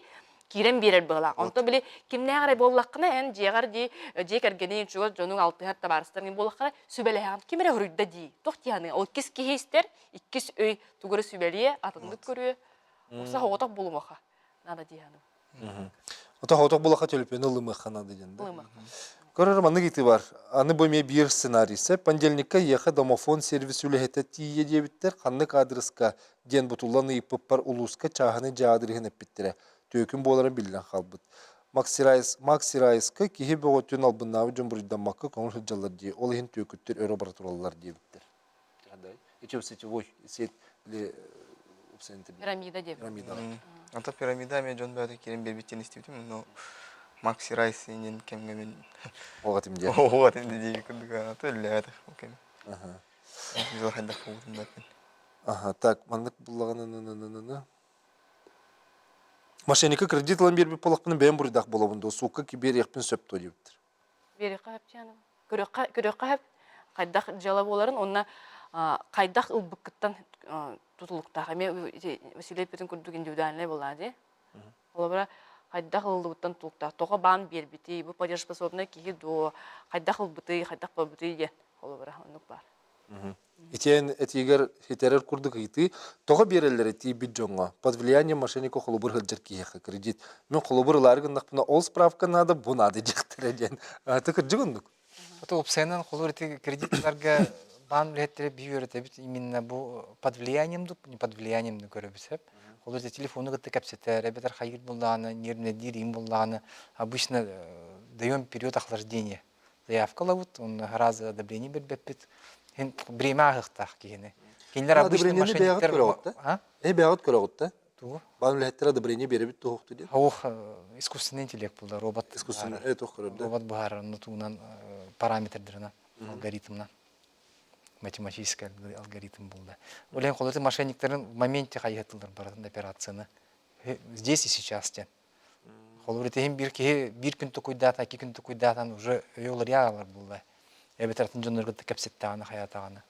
киирэн биэрэр быһылаах. Онтон били кимнээх эрэ буоллаххына эн дьиэҕэр дии дьиэ кэргэниҥ чугас дьонуҥ алтыһар табаарыстарыҥ буоллаххына сүбэлэһэҕин ким эрэ хоруйда дии. Туох дии Ол иккис киһи истэр, иккис өй тугу эрэ сүбэлиэ, атыннык көрүө. Окса хоҕотох булумаха. Надо дии ханым. Ото хоҕотох булаха төлөпүөнү ылымыахха надо диэн да. Көрөр маннык ити бар. Аны бу эмиэ биир сценарийсы. Понедельникка ехе домофон сервис үлэһитэ тиийэ диэбиттэр. Ханнык аадырыска диэн бутуллан ыйыппыппар улууска чааһынай дьиэ аадырыһын эппиттэрэ. Түөкүн буолара биллэн хаалбыт. Максирайс, Максирайска киһи бөҕөтүн албыннаабыт дьон буруйдаммакка көҥүл сылдьаллар дии. Ол иһин түөкүттэр өрө бара тураллар диэбиттэр. Ити сетевой сеть или Пирамида диэбит. Пирамида. Ата пирамида эмиэ дьон бөҕөтө киирэн биэрбит диэн истибитим, но Макси Райс инин кэмҥэ мин Оҕатым диэн. Оҕатым дии курдук ата үллээбэтэх ол кэм. Дьыл хайдах буолбутун да Аха, так, маннык буллаҕына Мошенникка кредит ылан биэрбит буоллахпына бэйэм буруйдаах буолабын дуо, суукка биэриэхпин сөп дуо диэбиттэр. Биэриэххэ сөп диэн көрүөххэ көрүөххэ сөп хайдах дьыала буоларын уонна хайдах ылбыккыттан тутулуктаах эмиэ Василий эппитин курдук индивидуальнай буоллаа дии. Холобура, хайдах ылыллыбыттан тутулуктаах. Тоҕо баан биэрбитий, бу платежеспособнай киһи дуо, хайдах ылбытый, хайдах барбытый диэн холобура оннук баар. Итиэн этиигэр ситэрэр курдук ыйытыы тоҕо биэрэллэрэ тиийбит дьоҥҥо под влиянием мошенника холобур сылдьар киһиэхэ кредит мин холобур ылаары гыннахпына ол справка наада бу наада диэхтэрэ диэн ты кырдьык оннук Это уопсайынан холобур ити кредитларга баан үлэһиттэрэ биир үөрэтэбит именно бу под влиянием ду не под влиянием ду көрөбүт сөп холобур ити телефону кытта кэпсэтэр эбэтэр хайыыр буоллаҕына нервнэдиир им буоллаҕына обычно даем период охлаждения заявка ылабыт, онно сразу одобрение бербеппит. Время ааһыахтаах киһини. Кинилэр обычно мошенниктар А? Э бэйэҕит көрөҕүт да? Тугу? Баан үлэһиттэрэ одобрение биэрэбит туһуохту диэн. Ох, искусственный интеллект булда, робот. Искусственный, э туох көрөр да? Робот быһаарар, онно тугунан параметрдарынан, алгоритмынан. Математический алгоритм булда. Олен холоты мошенниктарын в моменте хайыһытылар баратын операцияны. Здесь и сейчас диэн. Холобур, итиһин биир киһи биир күн тукуйдаатан, икки күн тукуйдаатан уже өйө уларыйа аалар буолла. Эбэтэр атын дьоннорго кэпсэттэҕинэ, хайаатаҕына.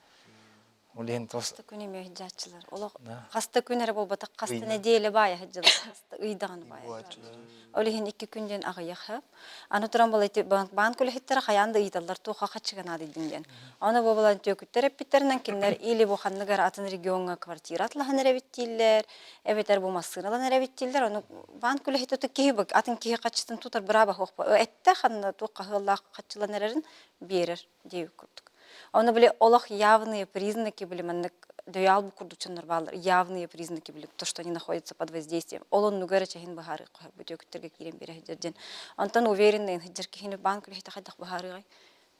Ол иһин тос Хаста күн эмиэ сылдьааччылар. Олох хаста күн эрэ буолбатах, хаста нэдиэлэ баайа сылдьаллар, хаста ый даҕаны баайа сылдьаллар. Ол иһин икки күн диэн аҕыйах сөп. Аны туран була ити банк үлэһиттэрэ хайаан да ыйыталлар туохха хаччыга наадыйдыҥ диэн. Аны бу булан түөкүттэр эппиттэринэн кинилэр или бу ханнык эрэ атын региоҥҥа квартира атлаһан эрэбит дииллэр, эбэтэр бу массыыналан эрэбит дииллэр. Ону банк үлэһитэ ото киһи атын киһи хаччытын тутар бырааба суох. Эттэ ханна туох хаһыаллаах хаччылан эрэрин биэрэр диэбит курдук. Ону били олох явные признаки были маннык дөйаал бу курдук дьоннор бааллар явные признаки были то что они находятся под воздействием ол оннугар эрэ чэһин быһаарыы бу түөкүттэргэ киирэн биэрэ сылдьар диэн онтон уверенный сылдьар киһини банк үлэһитэ хайдах быһаарыаҕай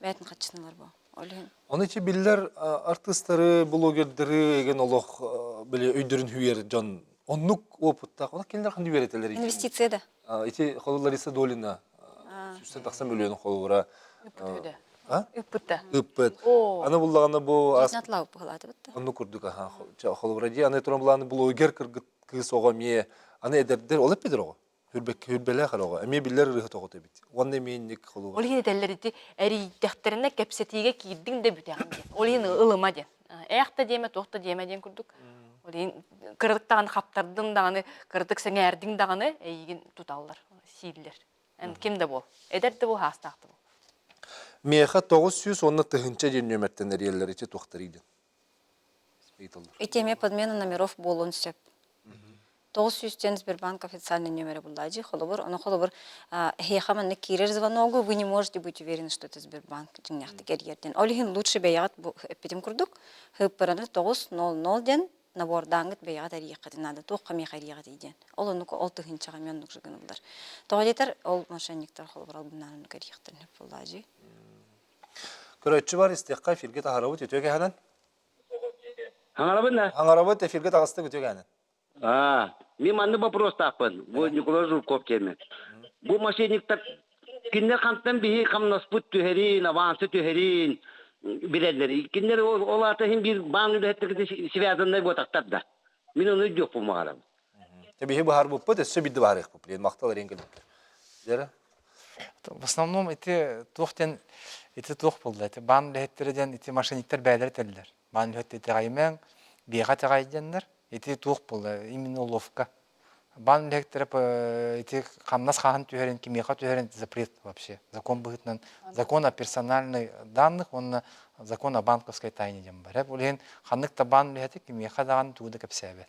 бэйэтин хаччыналар бу ол иһин Оны чи биллэр артыыстары, блогердары еген олох били өйдөрүн хүер дьон оннук опыттаах, оны кинилер ханды үөрэтэлэр инвестиция да Ити холу Лариса Долина сүүстэн тахсан мөлүйүөн холобура Ыппыта. Ыппыт. Аны буллаҕына бу Онну курдук холобура дии аны туран булааны блогер кыргыт кыыс оҕо эмиэ аны эдэрдэр ол эппитер оҕо хүрбэлээх эрэ оҕо эмиэ биллэр ырыаһыт оҕото эбит уонна эмиэ инник холобура Ол иһин этэллэр ити эрийдэхтэринэ кэпсэтиигэ киирдиҥ да бүтэҕин диэн. Ол иһин ылыма диэн. Ээх да диэмэ, туох да диэмэ диэн курдук. Ол иһин кыратык даҕаны хаптардыҥ даҕаны, кыратык сэҥээрдиҥ даҕаны эйигин туталлар, сииллэр. Эн ким да буол. Эдэр да буол, хаастаах да буол. Миэхэ 900 уонна тыһыынча диэн нүөмэртэн эрийэллэр ити туохтарый диэн ыйыталлар. Ити эмиэ подмена номеров буолуон сөп. 900 диэн Сбербанк официальный номера буллаажы. Холобур, ону холобур, эһиэхэ маннык киирэр звоногу вы не можете быть уверены, что это Сбербанк дьиҥнээхтик эрийэр диэн. Ол иһин лучше бэйэҕит бу эппитим курдук, хыыппараны 900 диэн набордааҥҥыт бэйэҕит эрийиэххитин наада, туохха миэхэ эрийэҕитий диэн. Ол оннук ол тыһыынчаҕа эмиэ оннук же гыныллар. Тоҕо диэтэр, ол мошенниктар холобур албыннаан оннук эрийиэхтэрин сөп буоллаажы. Көрөөччү бар истиэххэ эфиргэ таһарабыт үтүө кэһэнэн. Хаҥарабын да? Хаҥарабыт эфиргэ таҕыстык үтүө кэһэнэн. А, мен маннык вопростаахпын. Бу Николай Журков диэммин. Бу мошенниктар кинилэр хантан биһи хамнаспыт түһэрин, авансы түһэрин билэллэр. Кинилэр ол аата иһин биир баан үлэһиттэргэ связаннай буотахтар да. Мин ону өйдүөхпүн баҕарабын. Биһи быһаарбыппыт, өссө биирдэ быһаарыахпыт. Блин, махтал эрин кэлиптэр. Дьэрэ? В основном ити туох диэн ити туох буолла ити баан үлэһиттэрэ диэн ити мошенниктар бэйэлэрэ этэллэр. Баан үлэһиттэрэ итэҕэйимэҥ, биэхэ итэҕэй диэннэр. Ити туох буолла именно уловка. Баан үлэһиттэрэ ити хамнас хаһан түһэрин, кимиэхэ түһэрин запрет вообще. Закон быһыытынан закон о персональных данных уонна закон о банковской тайне диэн бар. Ол иһин ханнык да баан үлэһитэ кимиэхэ даҕаны тугу да кэпсээбэт.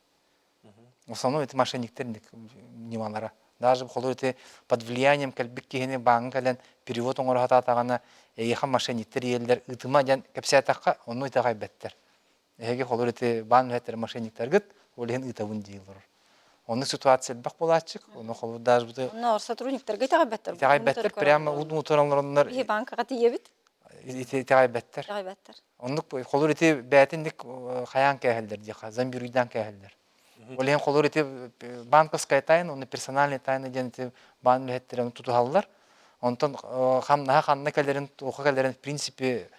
В основном это мошенниктер ньымалара. Даже холобур ити под влиянием кэлбит киһини бааҥҥа кэлэн перевод оҥоро сатаатаҕына эйиэхэ мошенниктер иһэллэр ыытыма диэн кэпсээтэххэ онну итэҕэйбэттэр. Эһиги холобур ити баан үлэһиттэрэ мошенниктаргыт, ол иһин ыытабын дии олорор. Оннук ситуация элбэх буолааччык, ону холобур даже бу Онно сотрудниктарга итэҕэйбэттэр. Итэҕэйбэттэр, прямо удмутан олороннор. Биһи банкаҕа тиийэбит. Итэҕэйбэттэр. Итэҕэйбэттэр. Оннук холобур ити бээтинник хайаан кээһэллэр диэхэ, зомбируйдаан кээһэллэр. Ол иһин холобур ити банковская тайна, уонна персональная тайна диэн ити баан үлэһиттэрэ тутуһаллар. Онтон хамнаһа ханна кэлэрин, туохха кэлэрин, в принципе,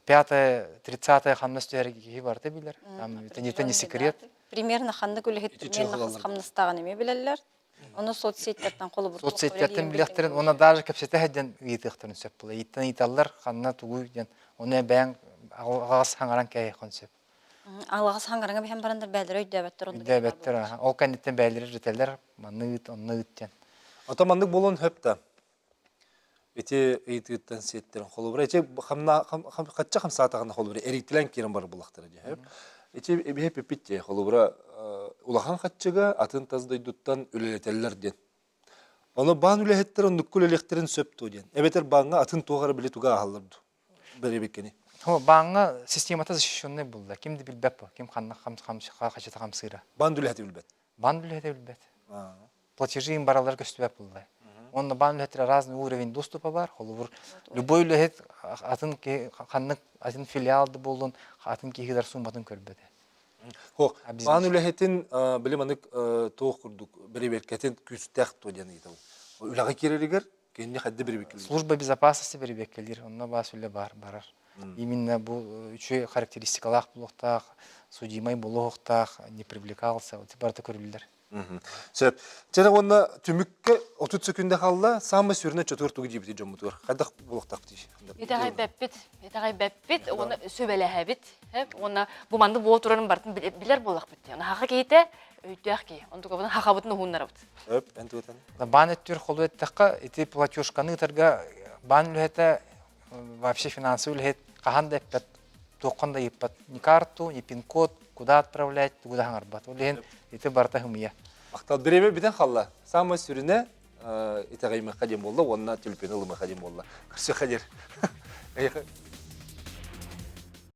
пятое, тридцатое хамнас түһэр киһи барыта билэр. Там это не секрет. Примерно ханнык үлэһит примерно хас хамнастааҕын эмиэ билэллэр. Ону соцсетьтэртэн холобур Соцсетьтэртэн билиэхтэрин уонна даже кэпсэтэ сылдьан ыйытыахтарын сөп буолар. Ыйыттан ыйыталлар ханна тугуй диэн. Ону бэйэҥ аҕыс хаҥаран кээһиэххин сөп. Алаҕас хаҥараҥа биһэн бараннар бээлэрэ өйдөөбөттөр оннук Өйдөөбөттөр аха. Ол кэнниттэн бээлэрэ ырыталлар манны ыыт, онно ыыт диэн. Ото маннык буолуон сөп да. Ити ыйытыыттан сиэттэрин холобура ити хамна хачча хамсаатаҕына холобура эрийтилэн киирэн барар буллахтара дии. Ити эбиһэ пиппит дии холобура улахан хаччыга атын тас дойдуттан үлэлэтэллэр диэн. Ону баан үлэһиттэр оннукку үлэлиэхтэрин сөп дуо диэн. Эбэтэр бааҥҥа атын туох эрэ били туга ааһаллар дуу. Бэрэбиккини. Бааҥҥа системата защищенный булла. Ким да билбэт бу. Ким ханна хачыта хамсыыра. Баан үлэһитэ билбэт. Баан үлэһитэ билбэт. Платежи им баралар көстүбэт булла. Онно баан үлэһиттэрэ разный уровень доступа бар. Холобур, любой үлэһит атын ханнык атын филиал да буоллун, атын киһилэр сумматын көрбөтө. Хо, баан үлэһитин били манык туох курдук бэрэбиэркэтин күүстээх туо диэн ыйытабын. Үлэҕэ киирэригэр Кинини хайда бирибиккэлиир? Служба безопасности бирибиэккэлиир. Онно баас үлэ бар, барар. Именно бу үчүгэй характеристикалаах буолуохтаах, судимай буолуохтаах, не привлекался, вот барыта көрүллэр. Сөп. Чэ уонна түмүккэ 30 секунда хаалла. Самый сүрүнэ чотур тугу диэбити дьоммутугар. Хайдах буолуохтаахпытый? Итэҕэйбэппит, итэҕэйбэппит, уонна сүбэлэһэбит. Уонна бу маннык буола турарын барытын билэр буоллахпыт. Оны хаха киһитэ өйдөөх киһи. Онтукабытын хахабытын уһуннарабыт. Сөп, эн тугутан? Баан өттүр холу эттэххэ, ити платежканы ыытарга баан үлэһитэ вообще финансовый үлэһит хаһан да эппэт, туоххан да ыйыппат. Ни карту, ни пин-код, куда отправлять, тугу да хаҥарбат. Ол иһин ити барыта хымыйа. Махтал бириэмэ бүтэн халла. Самый сүрүнэ итэҕэйимэххэ диэн буолла уонна түлпүнү ылымахха диэн буолла. Көрсүөххэ диэр.